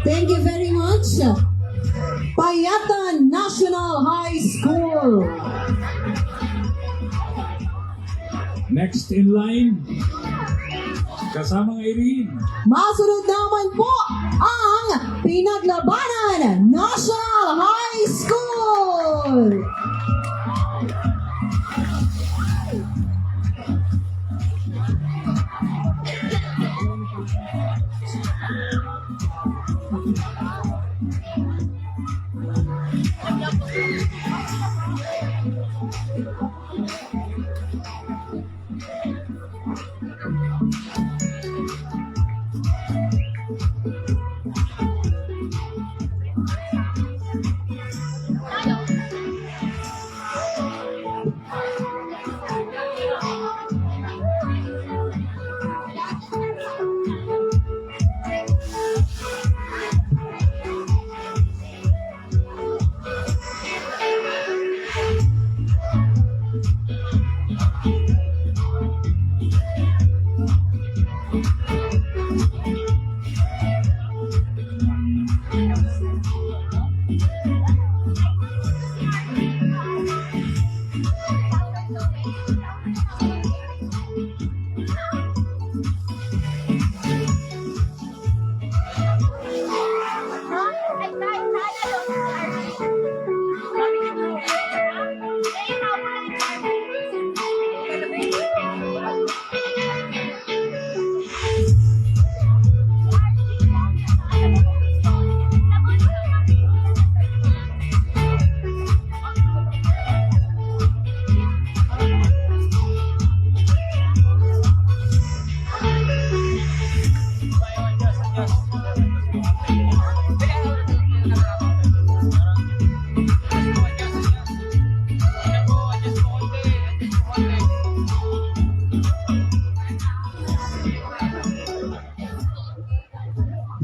Thank you very much. Payatan National High School. Next in line, kasama nga Irene. Masunod naman po ang Pinaglabanan National High School.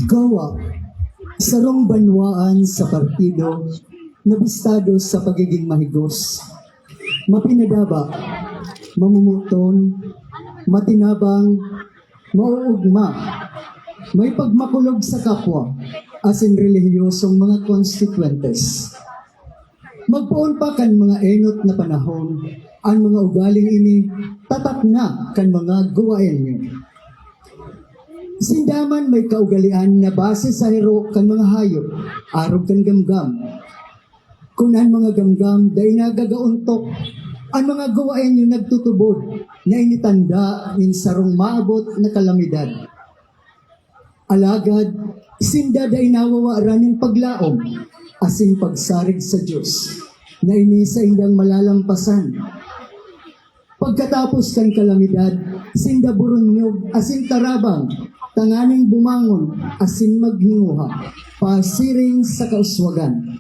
Gawa, sarong banwaan sa partido na bistado sa pagiging mahigos, mapinadaba, mamumuton, matinabang, mauugma, may pagmakulog sa kapwa, asin relihiyosong mga konstituentes. Magpuon pa kan mga enot na panahon, ang mga ugaling ini tatak na kan mga Guwaenyo. Sinda man may kaugalian na base sa hiro kan mga hayop, arog kan gamgam. Kon ang mga gamgam daw nagagauntok, ang mga Guwaenyo nagtutubod na ini tanda nin sarong maabot na kalamidad. Alagad sinda daw nawawa ra ning paglaom asin pagsarig sa Dios, na ini sa indang malalampasan. Pagkatapos kan kalamidad, sinda burunyog asin tarabang, tanganing bumangon asin maghinguha pasiring sa kauswagan.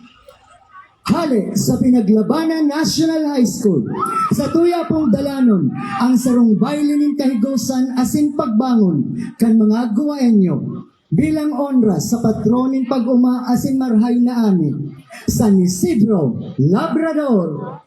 Hali sa Pinaglabanan National High School, sa tuya pong dalanon ang sarong bayle ning kahigusan asin pagbangon kan mga Guwaenyo bilang onra sa patron ning pag-uma asin marhay na ani, San Isidro Labrador.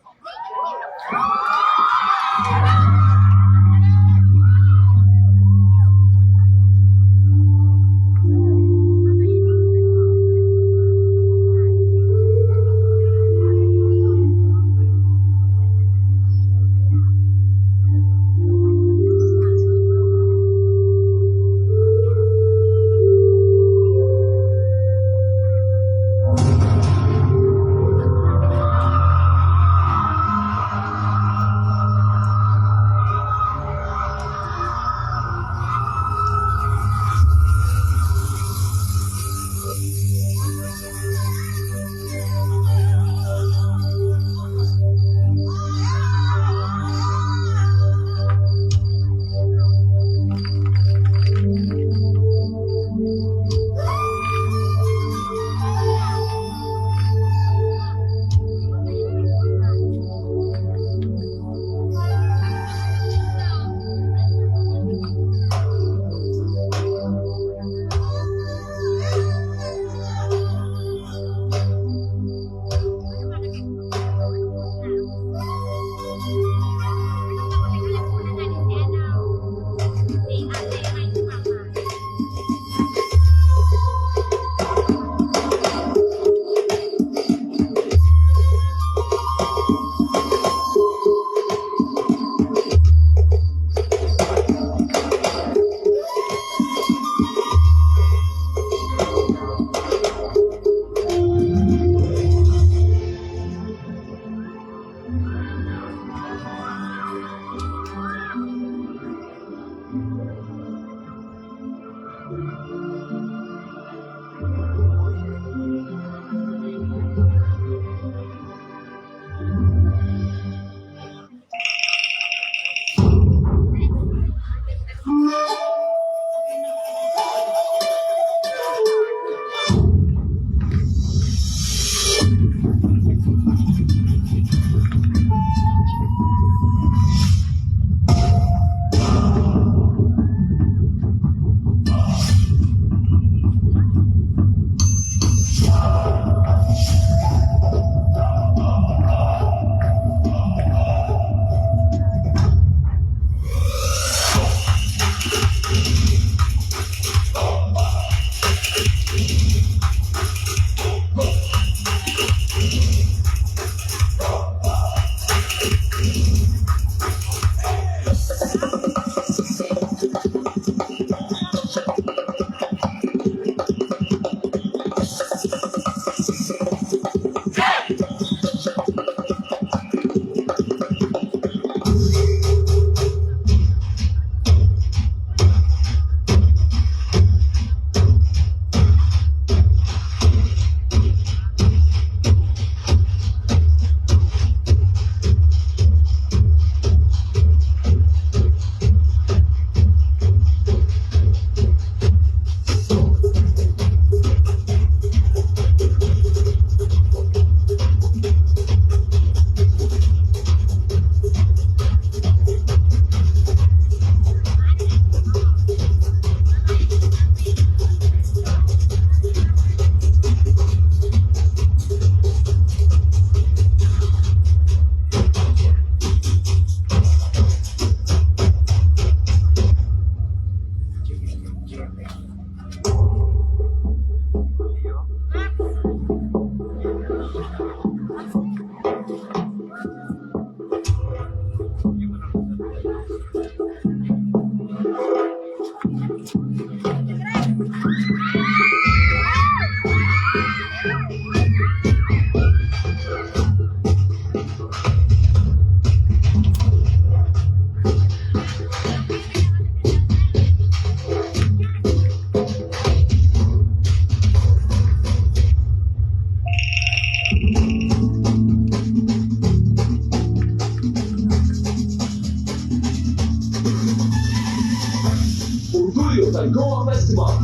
Goa Festival.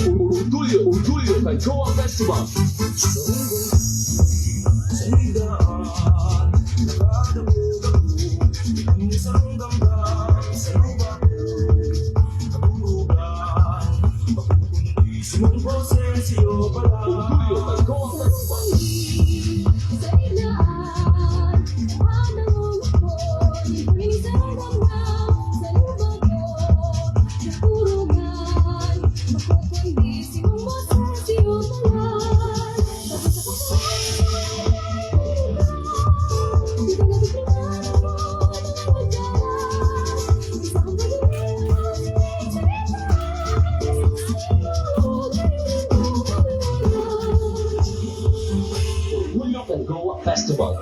Orgulyo, orgulyo kay Goa Festival. Orgulyo kay Goa Festival. Orgulyo kay Goa Festival.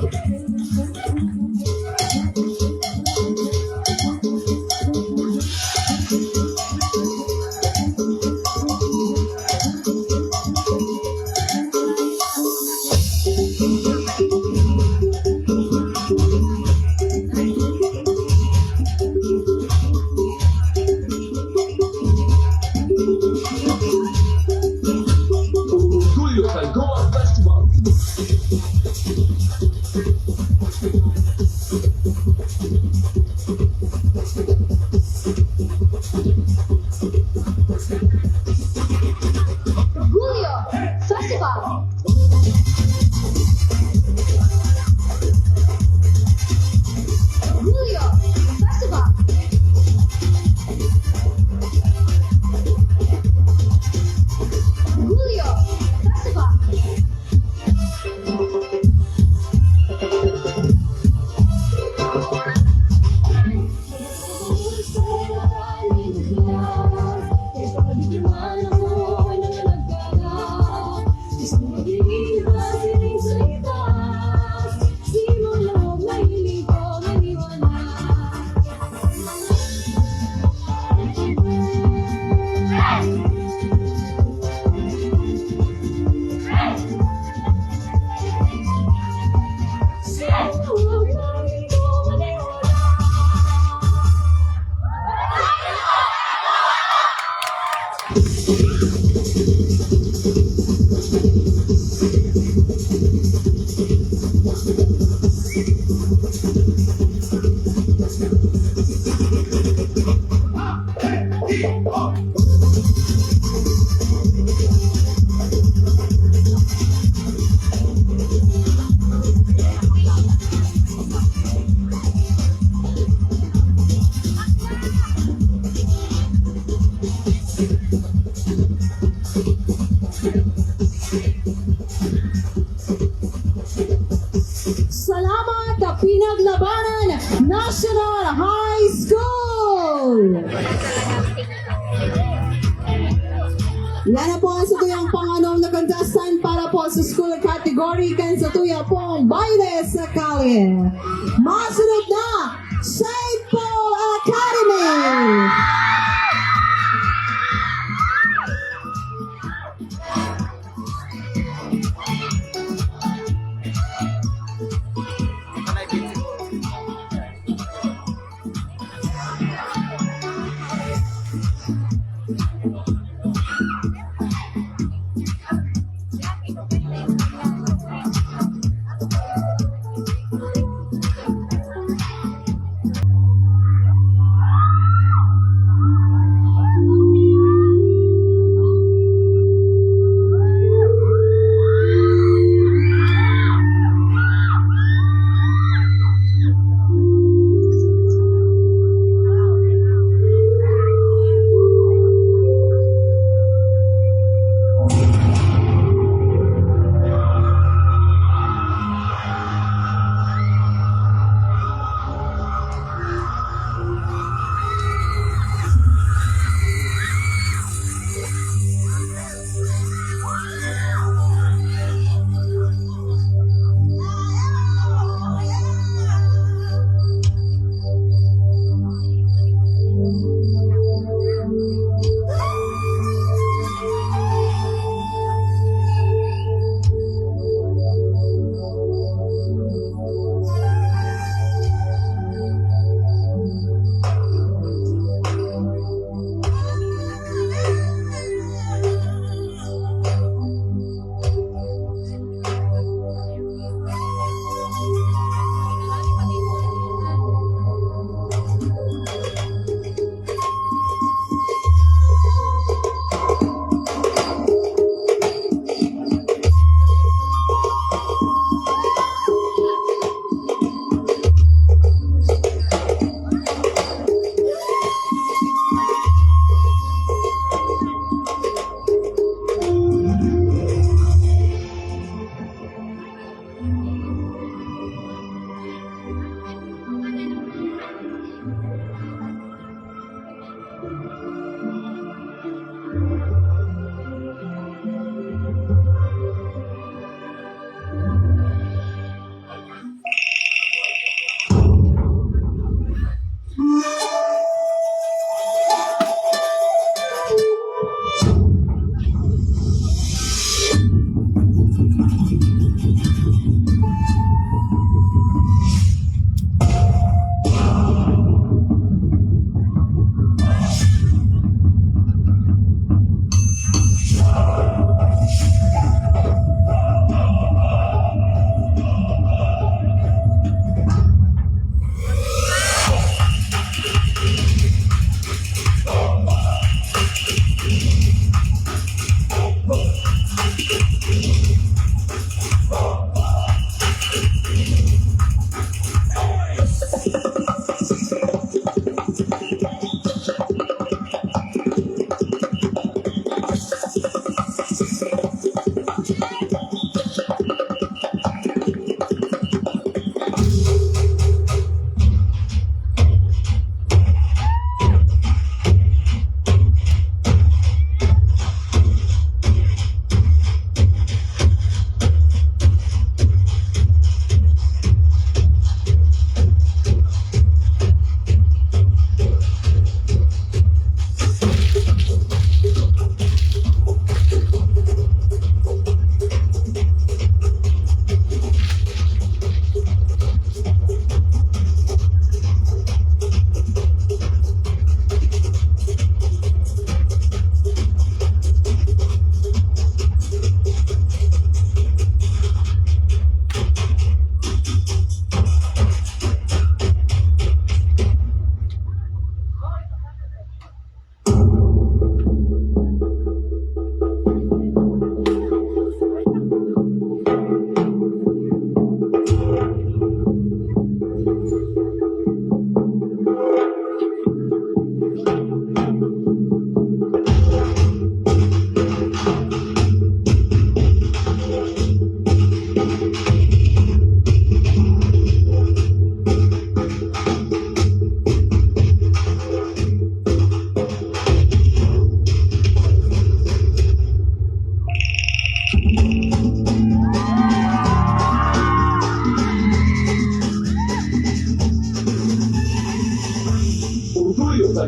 Orgulyo kay Goa Festival. Orgulyo Festival. Orgulyo Festival. Orgulyo Festival. Salamat, Pinaglabanan National High School! Yan na po ang satuyang panganom na contestant para po sa school category kan sa tuya pong baile sa kalye. Masunod na, Saint Paul Academy!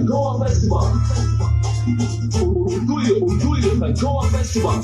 Goa Festival. Orgulyo, orgulyo sa Goa Festival.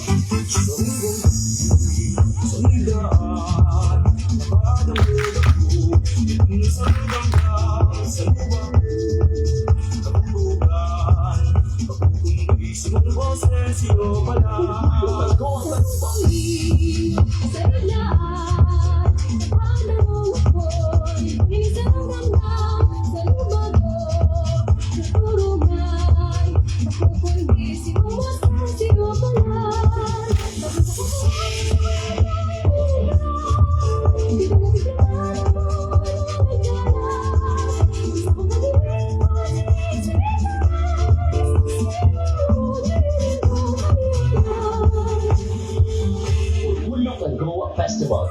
Orgulyo sa Goa Festival.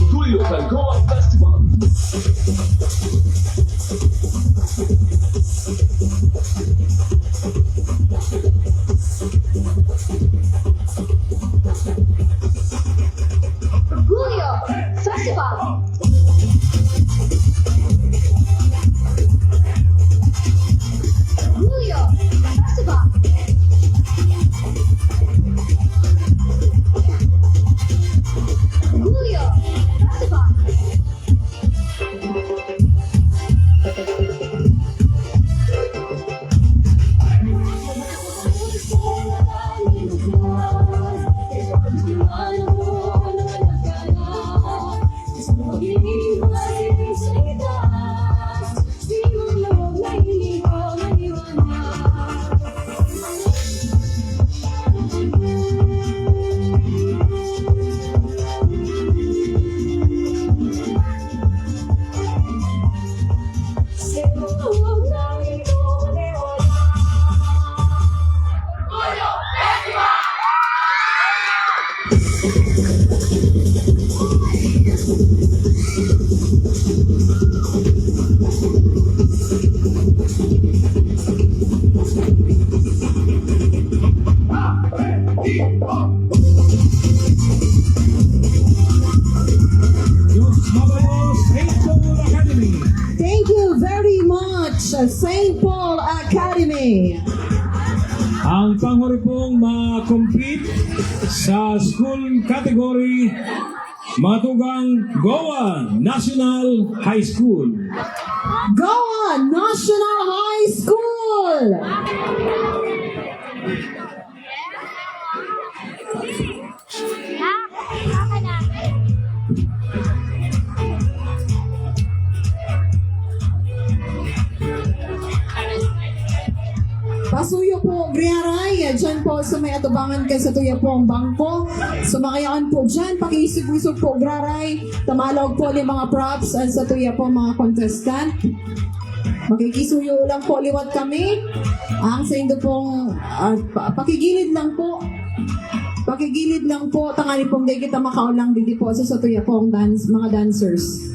Orgulyo sa Goa Festival. Orgulyo Festival. Orgulyo Festival. Orgulyo Festival. Diyos mababaw, Saint Paul Academy. Thank you very much, Saint Paul Academy. Ang panghuri pong ma-compete sa school category, mga tugang, Goa National High School. Goa National High School. Pasuyo po, Griaray, dyan po sa may atubangan kay sa tuya po ang bangko. Sumakay po dyan, pakiisog-isog po, Griaray. Tamalog po ni mga props, ang sa tuya po mga contestant. Makikisuyo lang po liwat kami. Ang sa indo pong, ah, pa-, pakigilid lang po. Pakigilid lang po, tangani pong di kita makaulang didi po sa, sa tuya pong dance, mga dancers.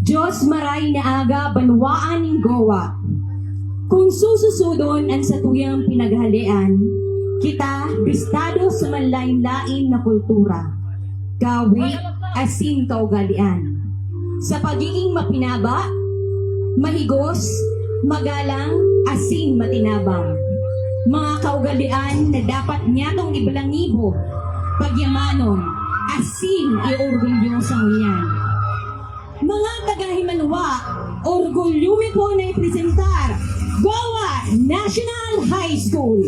Dios maray nga aga, banwaan ning Goa. Kung sususudon ang satuyang pinaghalian, kita bistado sa manlain-lain na kultura, gawi, asin kaugalian. Sa pagiging mapinaba, mahigos, magalang, asin matinabang. Mga kaugalian na dapat niatong iblangibo, pagyamanon, asin iorgulyoso niyan. Mga tagahimanwa, orgulyo mi po na ipresentar Goa National High School.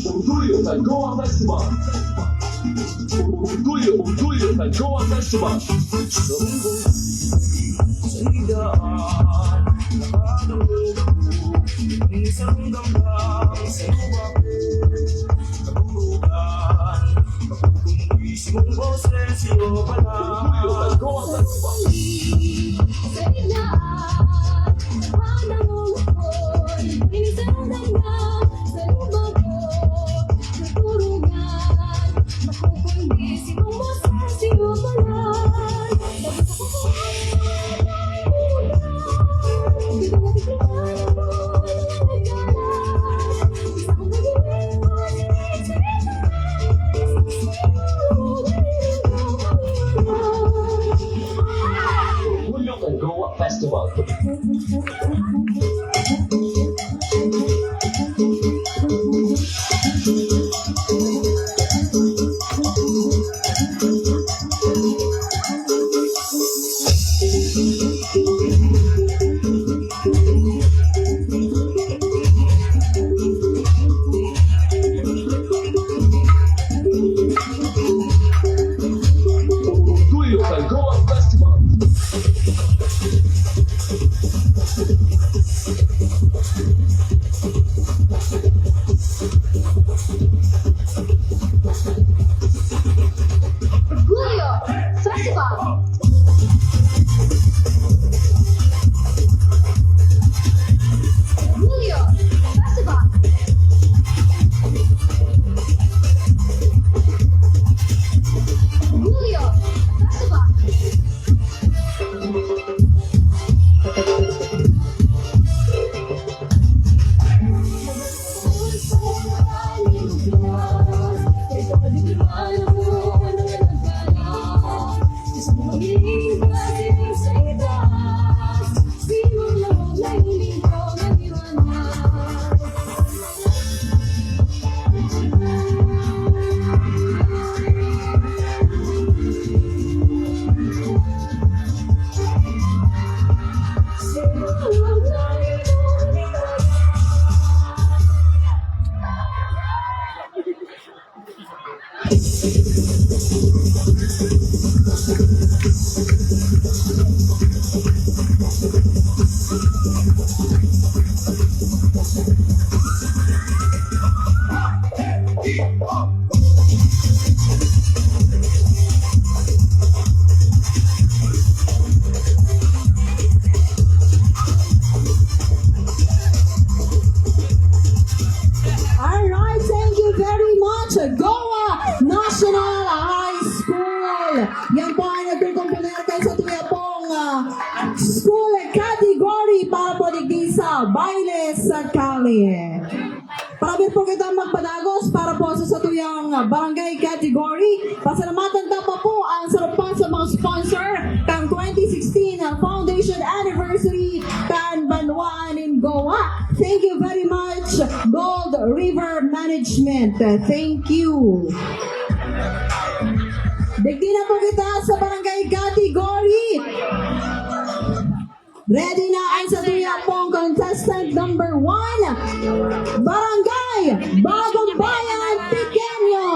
Orgulyo sa Goa Festival. Orgulyo, orgulyo sa Goa Festival. Sa daan, nakadungog ko, isang gambang sa lubak. Kaburugan, kaburugan, mismong boses, iyo pala. Orgulyo sa Goa Festival. Sa daan, nakadungog ko, isang gambang Goa National High School. Yan po ang nagkukumpiyansa sa tuya pong, ah, school category para po digdi sa Baile sa Kalye. Para po kita magpadagos para po sa satuyang barangay category. Pasalamatan ta pa po ang sarap pa sa mga sponsor kang twenty sixteen Foundation Anniversary kan Banwaan in Goa. Thank you very much, Gold River Management. Thank you. Digdi na po kita sa barangay category. Ready na ang sa tuya pong contestant number one, Barangay Bagong Bayan, Pequeño.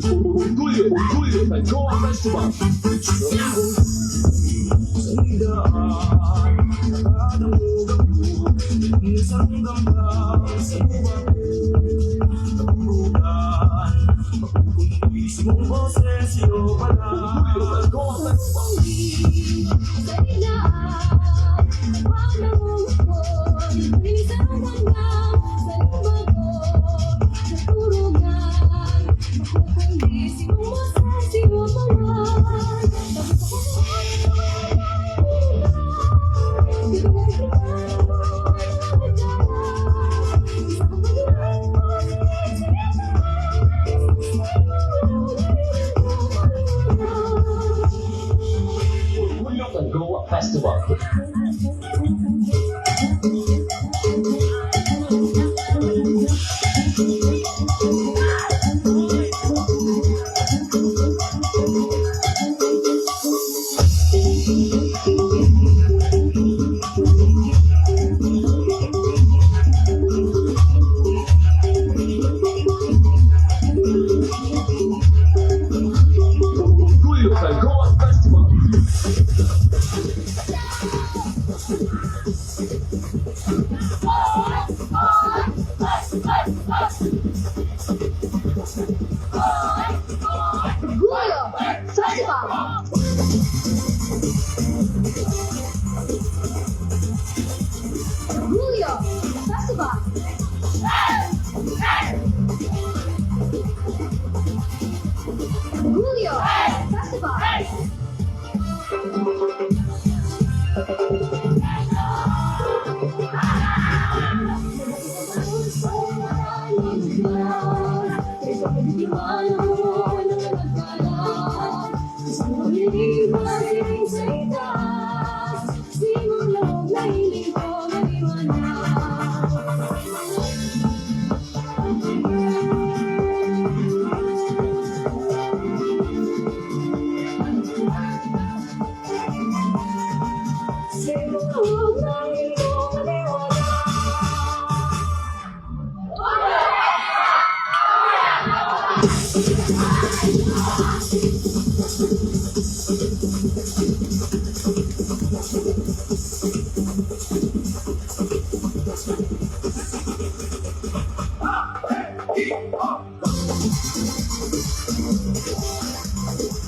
Orgulyo, orgulyo kay Goa Festival. Orgulyo kay Goa Festival. Orgulyo kay Goa Festival. Orgulyo kay Goa Festival. Orgulyo Festival. Orgulyo Festival. Orgulyo Festival.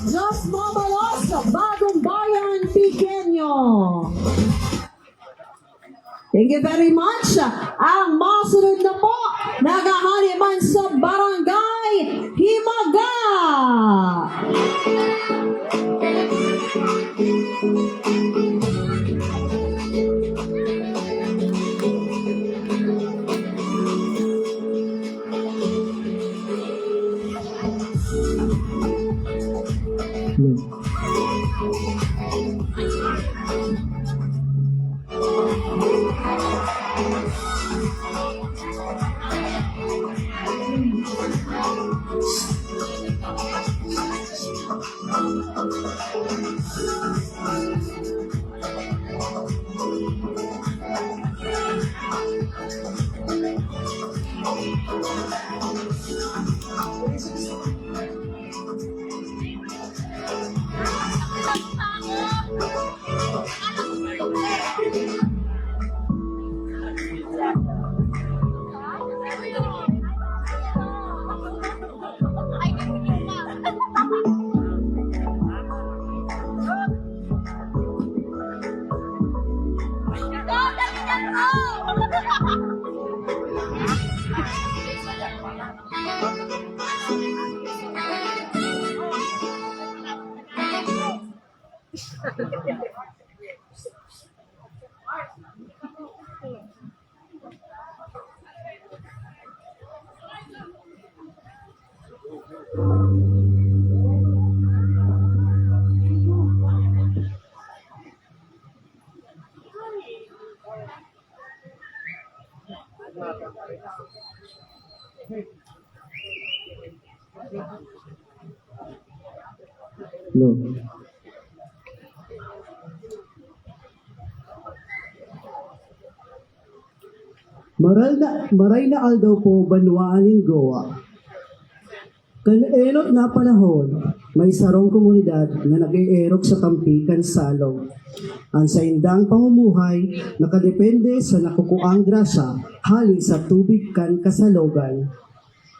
Diyos mabalos, Bagong Bayan, Pequeño. Thank you very much. Ang masunod na po, nagahali man sa Barangay Himaga. No. Maral na, maray na aldaw po, banwaan ning Goa. Kan enot na panahon, may sarong komunidad nga nag-eerok sa tampi kan salog. Ang saindang pamumuhay nakadepende sa nakukuang grasya halin sa tubig kan kasalogan.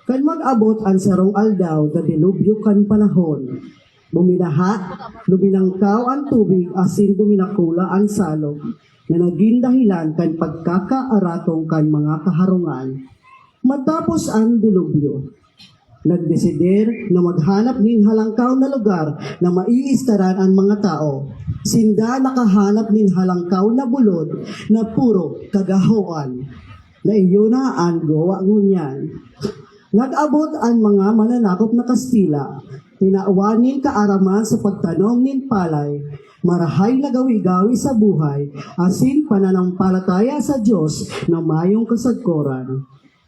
Kan mag-abot ang sarong aldaw nga dilubyo kan panahon, buminaha, luminangkaw ang tubig asin buminakula ang salog nga nagin dahilan kan pagkakaaratong kan mga kaharungan. Matapos ang dilubyo, nagdesider nga maghanap ning halangkaw na lugar na maiistaran ang mga tawo. Sinda nakahanap ning halangkaw na bulod na puro kagahoan. Naiyo na ang Gowa ngunyan. Nag-abot ang mga mananakop na Kastila, tinawanin kaaraman sa pagtanom nin palay, marahay na gawi-gawi sa buhay, asin pananampalataya sa Dios na mayong kasagkoran.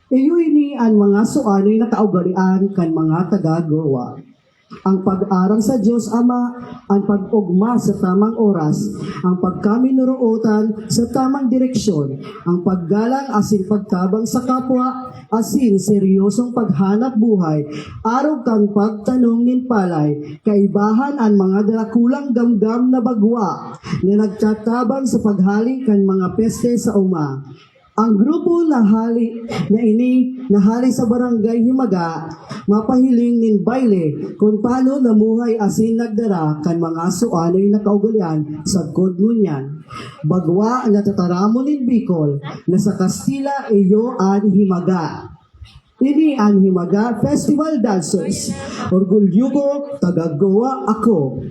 Iyo ini ang mga suanoy na kaugalian kan mga taga-Gowa. Ang pag-arang sa Dios Ama, ang pag-ugma sa tamang oras, ang pagkaminuruotan sa tamang direksyon, ang paggalang asin pagtabang sa kapwa, asin seryosong paghanap buhay arog kang pagtanom nin palay, kaibahan ang mga dakulang gamgam na bagwa nga nagtatabang sa paghali kan mga peste sa uma. Ang grupo na hali na ini nahali sa Barangay Himaga, mapahiling nin bayle kung paano namuhay asin nagdara kan mga suanay na kaugalian sa Codmonian. Bagwa na tataramon nin Bicol na sa Kastila iyo an Himaga. Ini ang Himaga Festival Dancers. Orgulyo ko, taga-Gowa ako.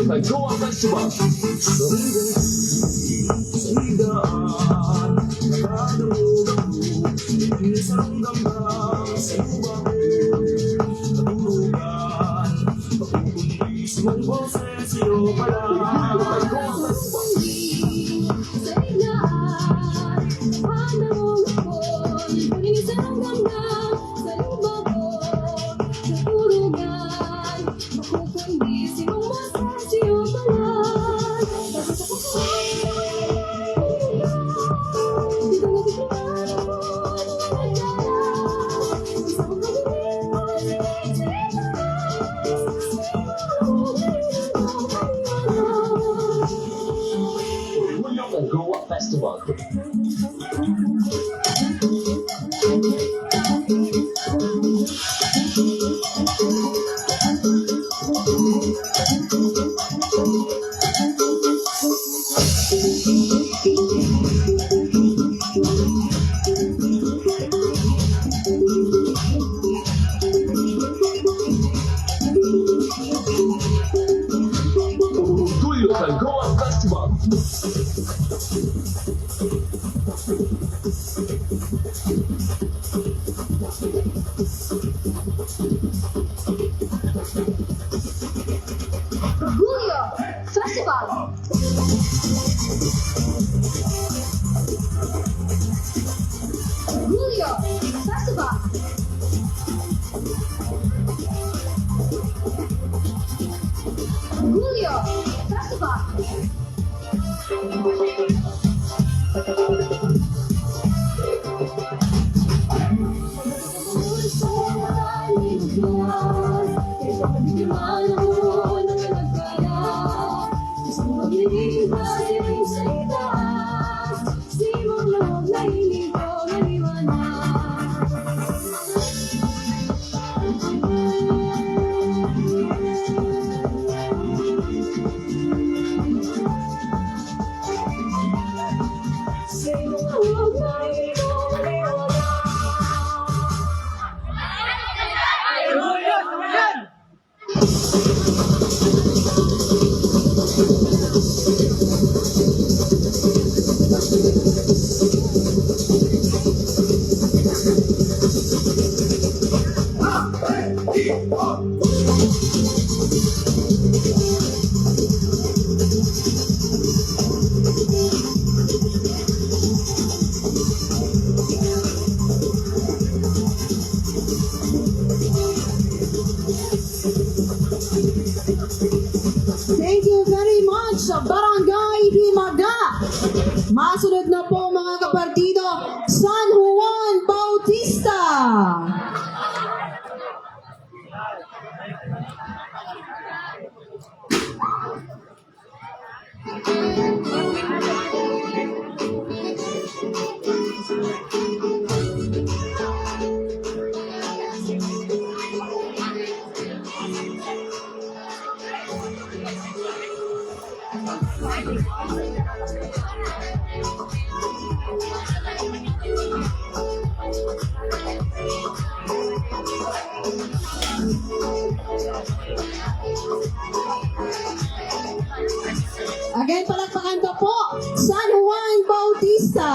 Kay Goa Festival. Sa undang tubig, sa higaan, nakadungog ako. Sa undang dam, sa lubak, sa turugan. Makukundi sa imong boses, iyo pala. Kay Goa Festival. Orgulyo ng Goa Festival. Orgulyo ng Goa Festival. Orgulyo Festival. Orgulyo Festival. Orgulyo Festival. Thank you very much, Barangay Himaga. Masunod na po, mga kapartido, San Juan Bautista. Again, palakpakan ko po, San Juan Bautista.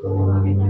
Orgulyo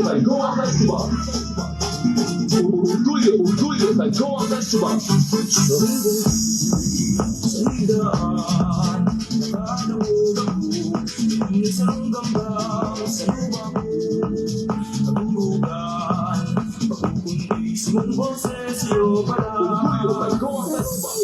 Tagkawa Festival. Orgulyo, orgulyo Tagkawa Festival. Orgulyo Tagkawa Festival.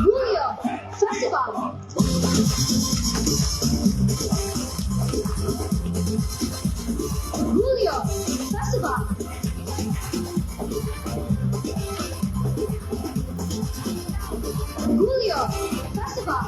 Julio Sasuba. Julio Sasuba. Julio Sasuba.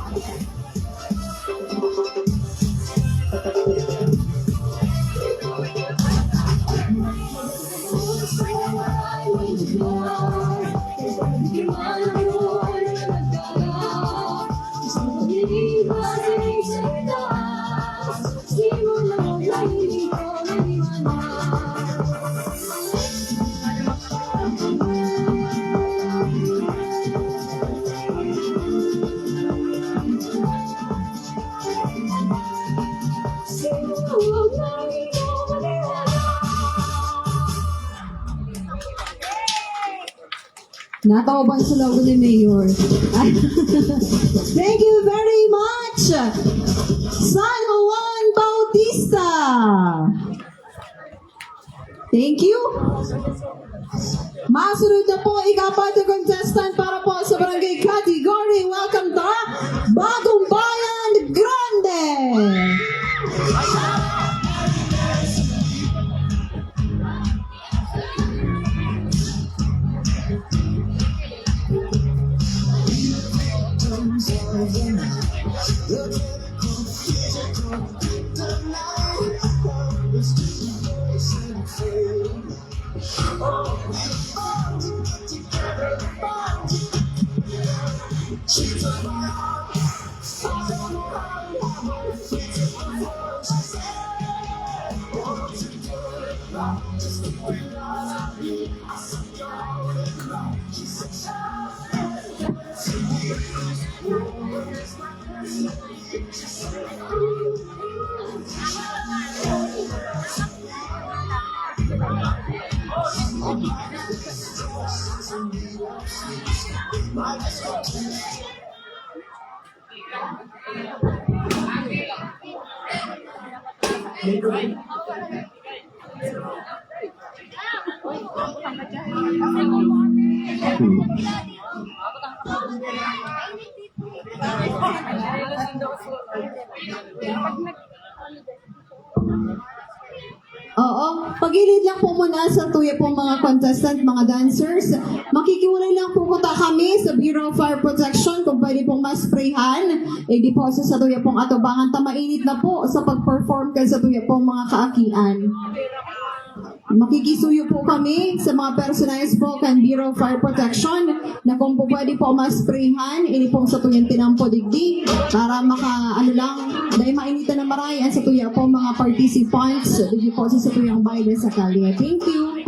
Natauban sa lago ni Mayor. Thank you very much, San Juan Bautista. Thank you. Masunod na po, ikapat na contestant para po sa barangay category. Welcome to Bagumbayan Grande. Oo, pagilid lang po muna sa tuya pong mga contestant, mga dancers. Makikiulay lang po ko ta kami sa Bureau of Fire Protection kung pwede pong ma-sprayhan. Eh, di po sa, sa tuya pong atubangan ta mainit na po sa pag-perform kan sa tuya pong mga kaakian. Makikisuyo po kami sa mga personalis po kan Bureau of Fire Protection na kung po pwede po ma-sprayhan, ini pong sa tuyang tinampo digdi para maka, ano lang, dahil mainitan na maray ang sa tuya po mga participants, digdi po sa, sa tuyang baile sa kalye. Thank you.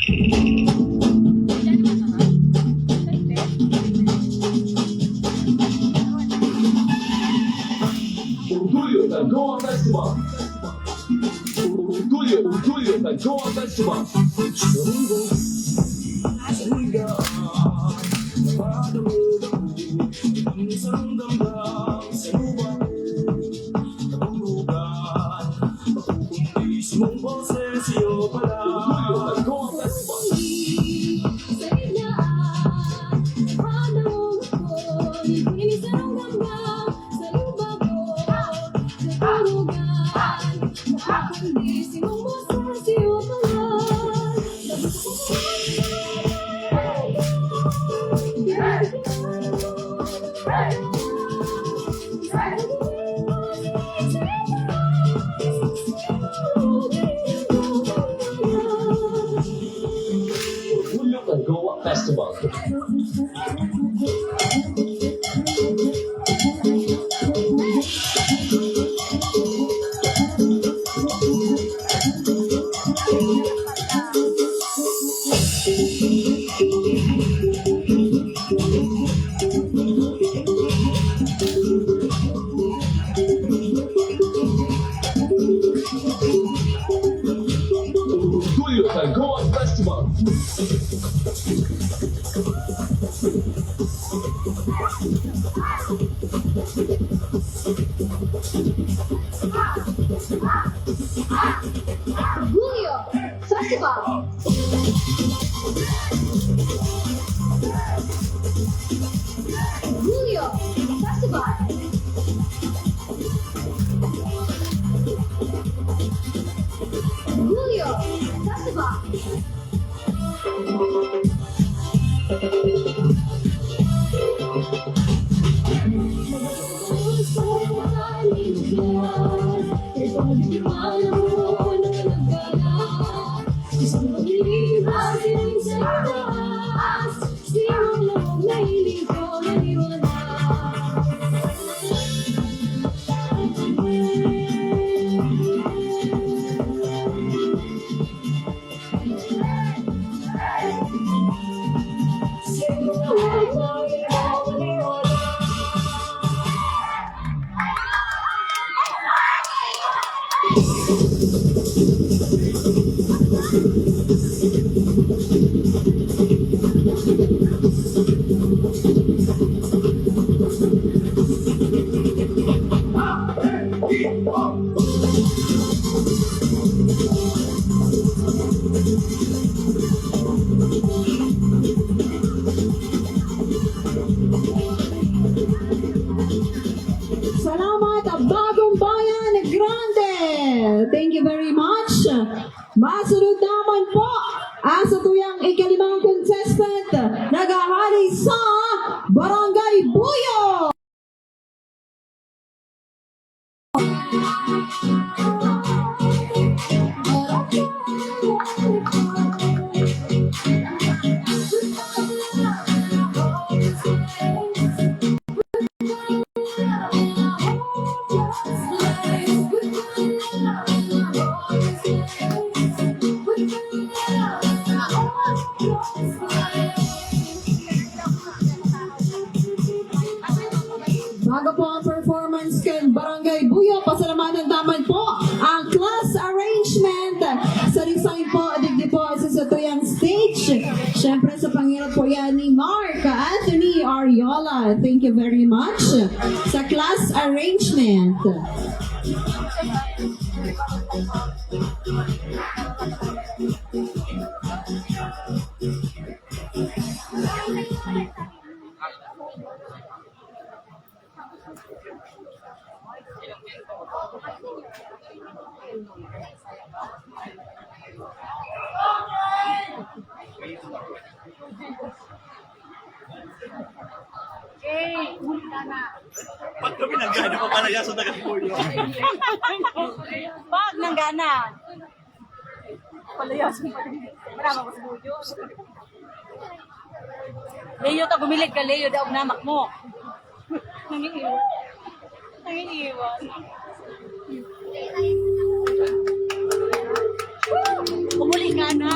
Orgulyo Tagua Festival. Orgulyo, Orgulyo Tagua Festival. Orgulyo Tagua Festival. Orgulyo Tagua Festival. Orgulyo Tagua Festival. Julio Festival. Julio Festival. Julio Festival. Salamat, Bagong Bayan Grande. Thank you very much. Masunod naman po ang sa tuyang ikalimang contestant, nagahali sa Barangay Buyo. Bago po ang performance kan Barangay Buyo, pasalamatan naman po ang class arrangement sa design po, digdi po sa satuyang stage. Siyempre, sa pangirot po yan ni Mark Anthony Ariola. Thank you very much sa class arrangement. Hey, huli ka na. Pag kami nagano, papalayason na kami po yun. Pag nanggana. Palayason pa din. Marama ko sa buyo. Leo, ta gumilig ka, Leo, daog namak mo. Nangiiwan. Nangiiwan. Umuli ka na.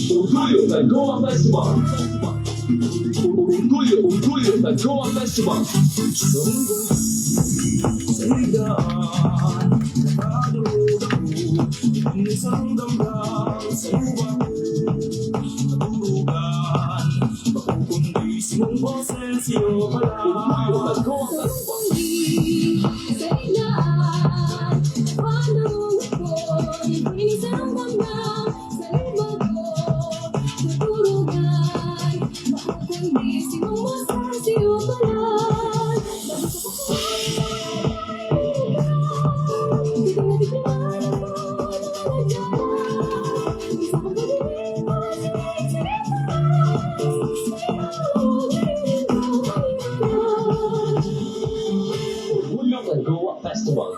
Orgulyo Tagua Festival. Orgulyo, orgulyo Tagua Festival. Orgulyo Tagua Festival. Orgulyo Tagua Festival.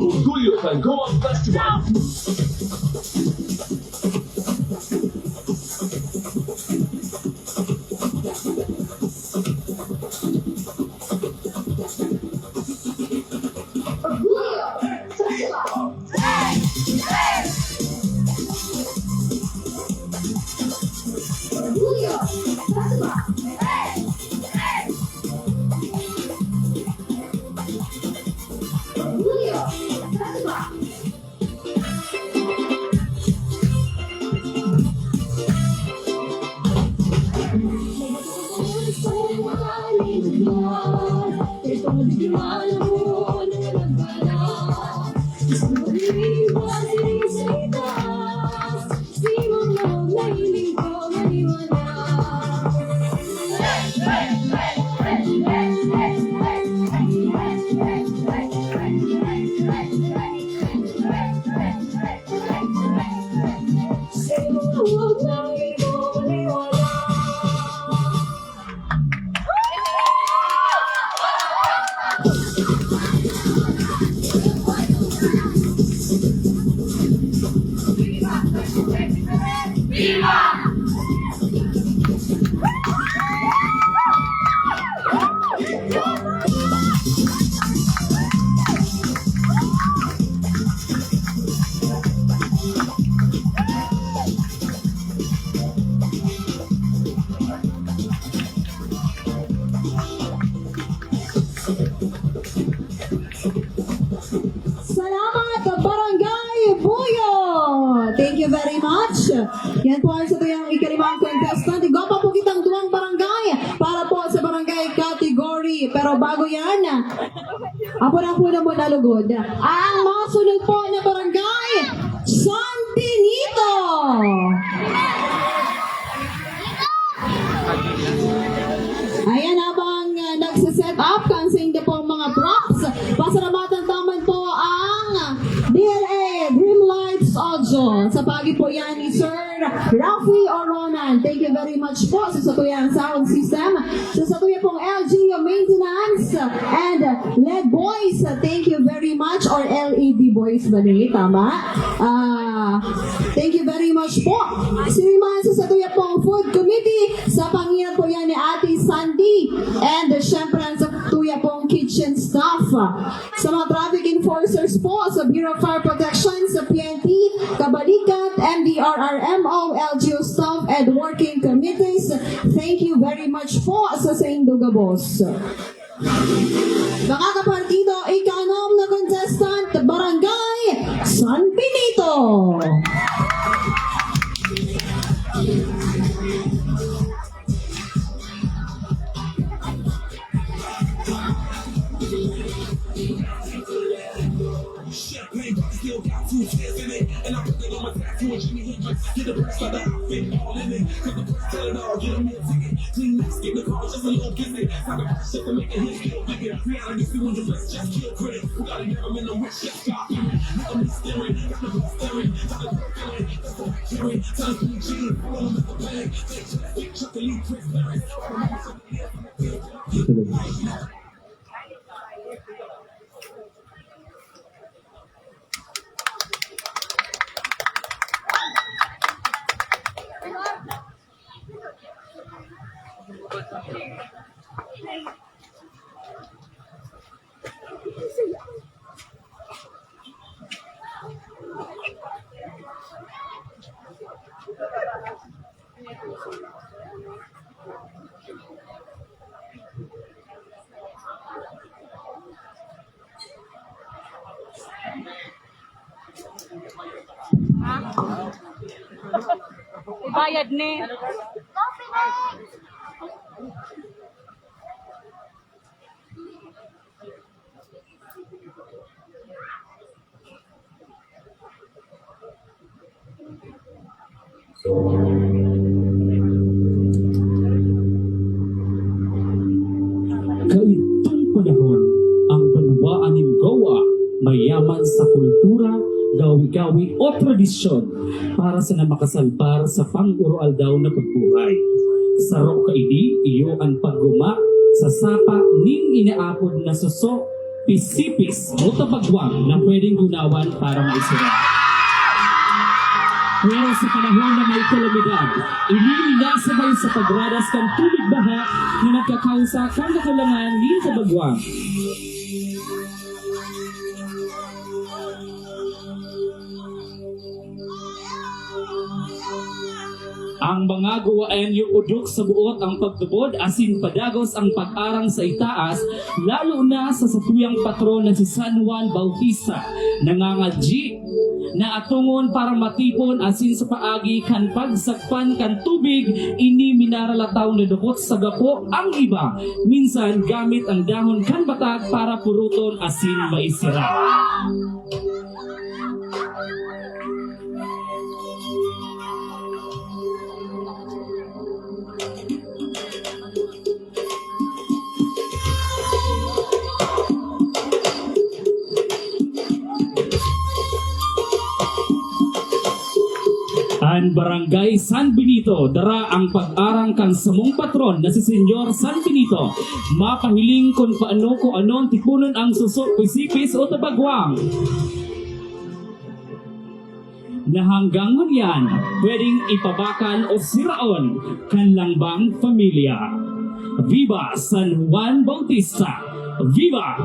Orgulyo Tagua Festival. Salamat, Barangay Buyo! Thank you very much. Yan po ang sa tuyang ikalimang contestant. Igwa pa po kitang duwang barangay para po sa barangay category. Pero bago yan, apo na po na mo nalugod. Ang masunod po na barangay, San Benito! Ayan, habang uh, nagsiset up kan sa inyo pong mga props, pasalamatan taman po ang D L A Dreamlights Audio. Sa pagi po yan ni Sir Rafi Oronan. Thank you very much po sa satuyang sound system, sa satuya pong L G maintenance, and L E D Boys. Thank you very much. Or L E D Boys ba ni? Tama? Ah, thank you very much po. Sino man sa satuya pong food committee, sa pangirat po yan ni Ate Sandy. And syempre, ang satuya pong kitchen staff. Sa mga traffic enforcers po, sa Bureau of Fire Protection, sa P N P, Kabalikat, M D R R M O, L G U staff, and working committees, thank you very much po sa sa inyong gabos. Mga kapartido, ikanom na contestant, Barangay San Benito. Champagne, but still got two tears in it. And I put it on my tattoo and Jimi Hendrix. Get the press by the outfit, all in it. Cause the press tell it all, get a meal ticket. Kleenex, give the call just a little visit. Time to press just to make a hit, still bigger. Reality, see when you bless, just kill critic. We got it, never been a wish, just God fearing. Look at me staring, got the best staring. Got the work feeling, that's the right carry. Time to be G, pull on the bag. Fake traffic, Chuck and Lee, Chris Harris. Ibayad ni. Kaidtong panahon, ang banwa Aningaoa mayaman sa kultura, gawi-gawi o tradisyon para sa na makasalbar sa pang-uroaldaw na pagbuhay. Saro kaini iyo ang pagguma sa sapa ning inaapod na suso, pisipis o tabagwang na pwedeng gunawan para maisura. Pero sa panahon na may kalamidad, ini nasabay sa pagradas kang tubig baha na nagkakausa kang kakulangan ning tabagwang. Ang mga Guwaenyo udok sa buot ang pagtubod asin padagos ang pag-arang sa itaas, lalo na sa satuyang patron na si San Juan Bautista. Nangangadyi na atungon para matipon asin sa paagi kan pagsagpan kan tubig, ini minaralataw na dukot sa gapo ang iba, minsan gamit ang dahon kan batag para puruton asin maisira. An Barangay San Benito, dara ang pag-arang kang samong patron na si Señor San Benito. Mapahiling kon paano, kon ano ang tipunon ang suso, pisipis o tabagwang. Na hanggang ngunyan, pwedeng ipabakal o siraon kan langbang familia. Viva San Juan Bautista! Viva!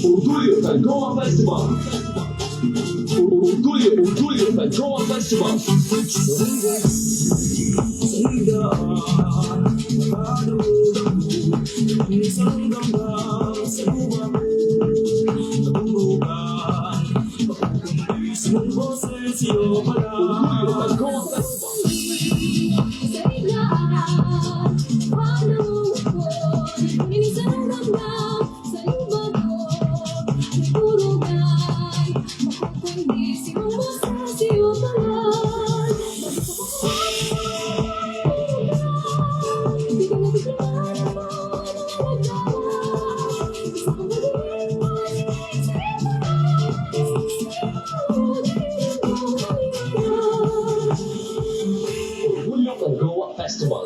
Orgulyo Tagkawa Festival. Orgulyo, Orgulyo Tagkawa Festival. Orgulyo Tagkawa Festival.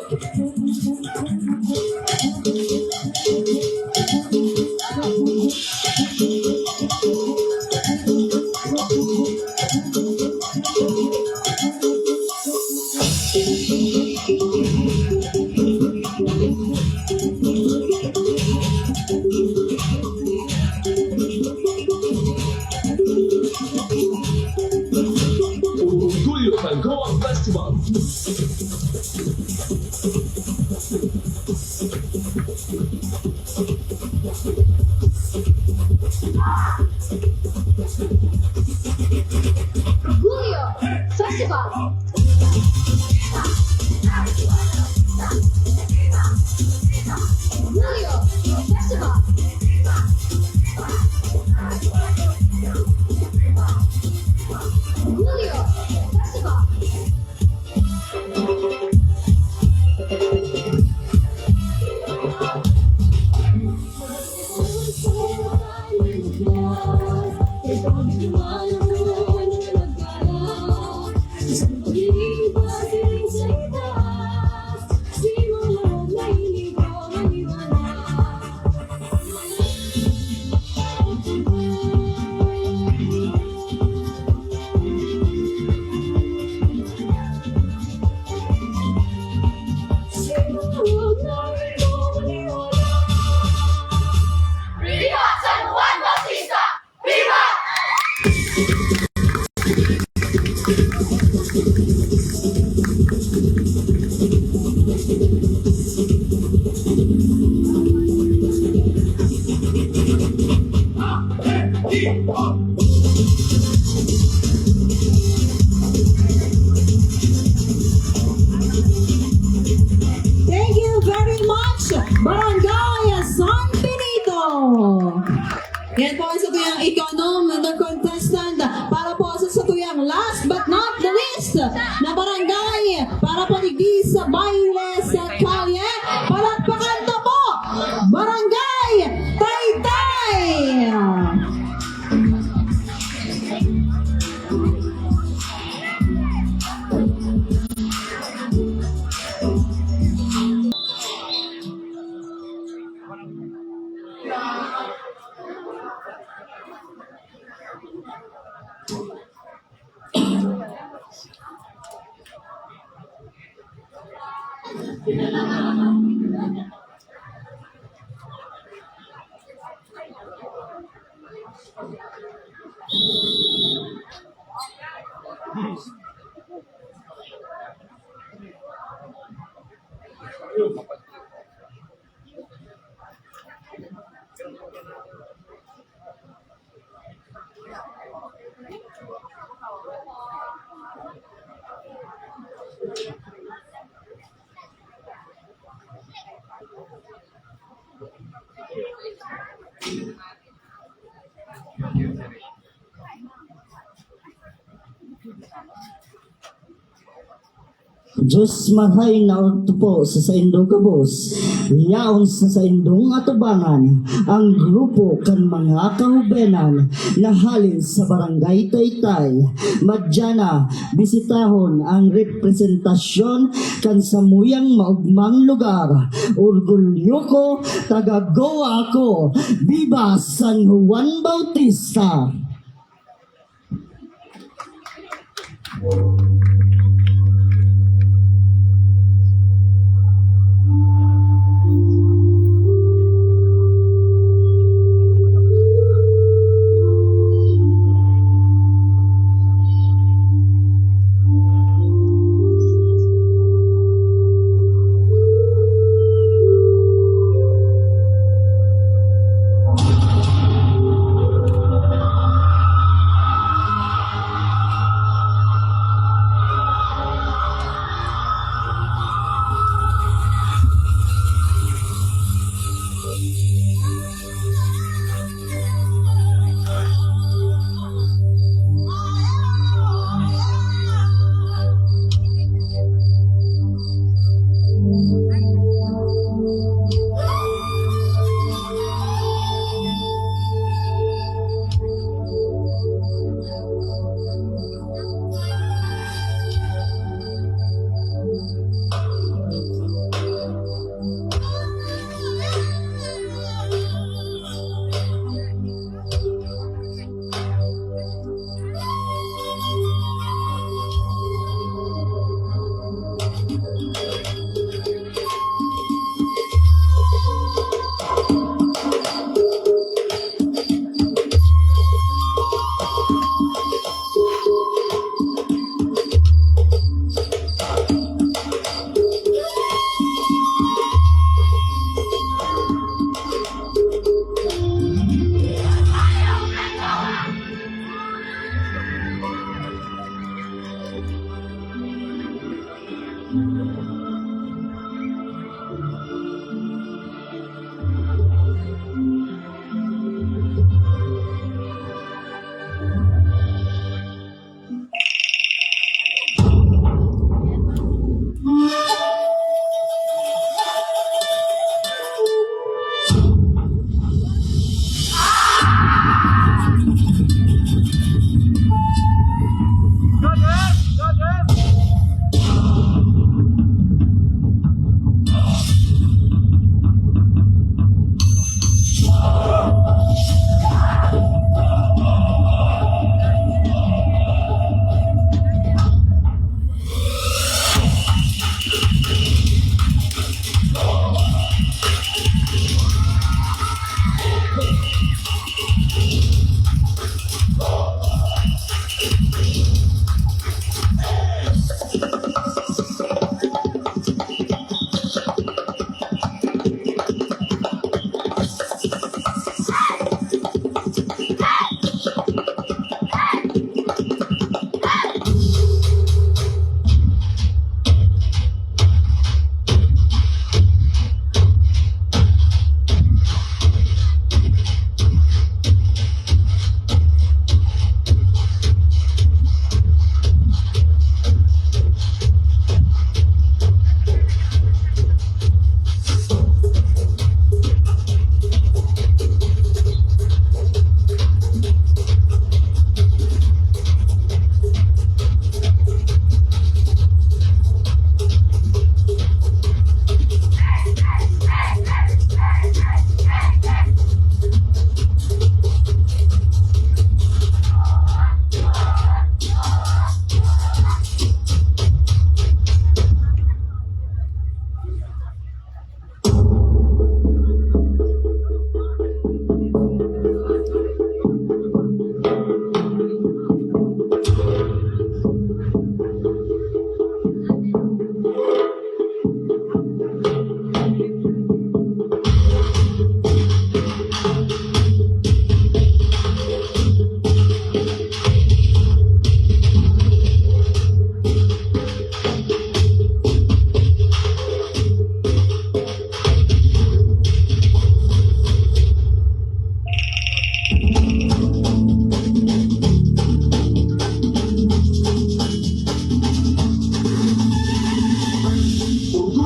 Orgulyo Tagkawa Festival. Orgulyo Festival. Sa tuyang ikanom na contestant, para po sa, sa tuyang last but not the least na barangay, para po digdi sa Bailes Kalye, palakpakan ta po, Barangay Taytay! Diyos mahay na po sa saindong kabos, yaon sa saindong atubangan ang grupo kan mga kahubenan na halin sa Barangay Taytay. Madyana, bisitahon ang representasyon kan samuyang maugmang lugar. Orgulyo ko, taga Goa ako. Viva San Juan Bautista!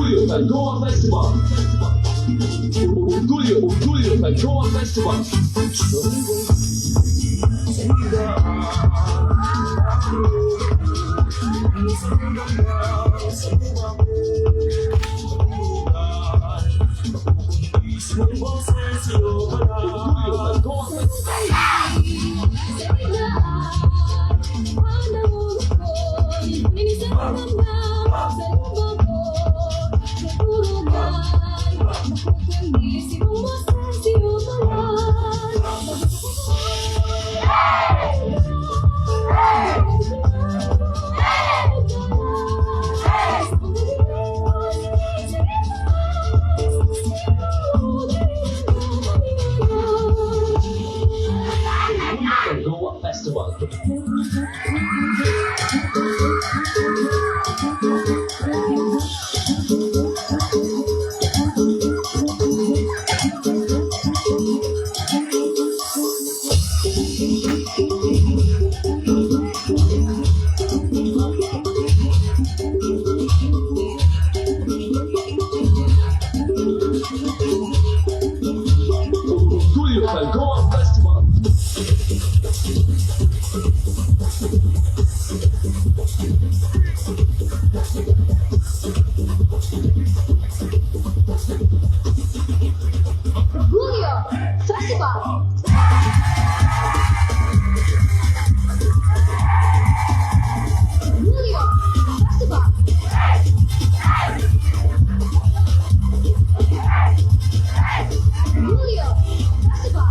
Orgulyo sa Goa Festival. Orgulyo, orgulyo sa Goa Festival. Orgulyo sa Goa Festival. Goa Festival. Orgulyo sa Goa Festival. Orgulyo Festival. Orgulyo Festival. Orgulyo Festival.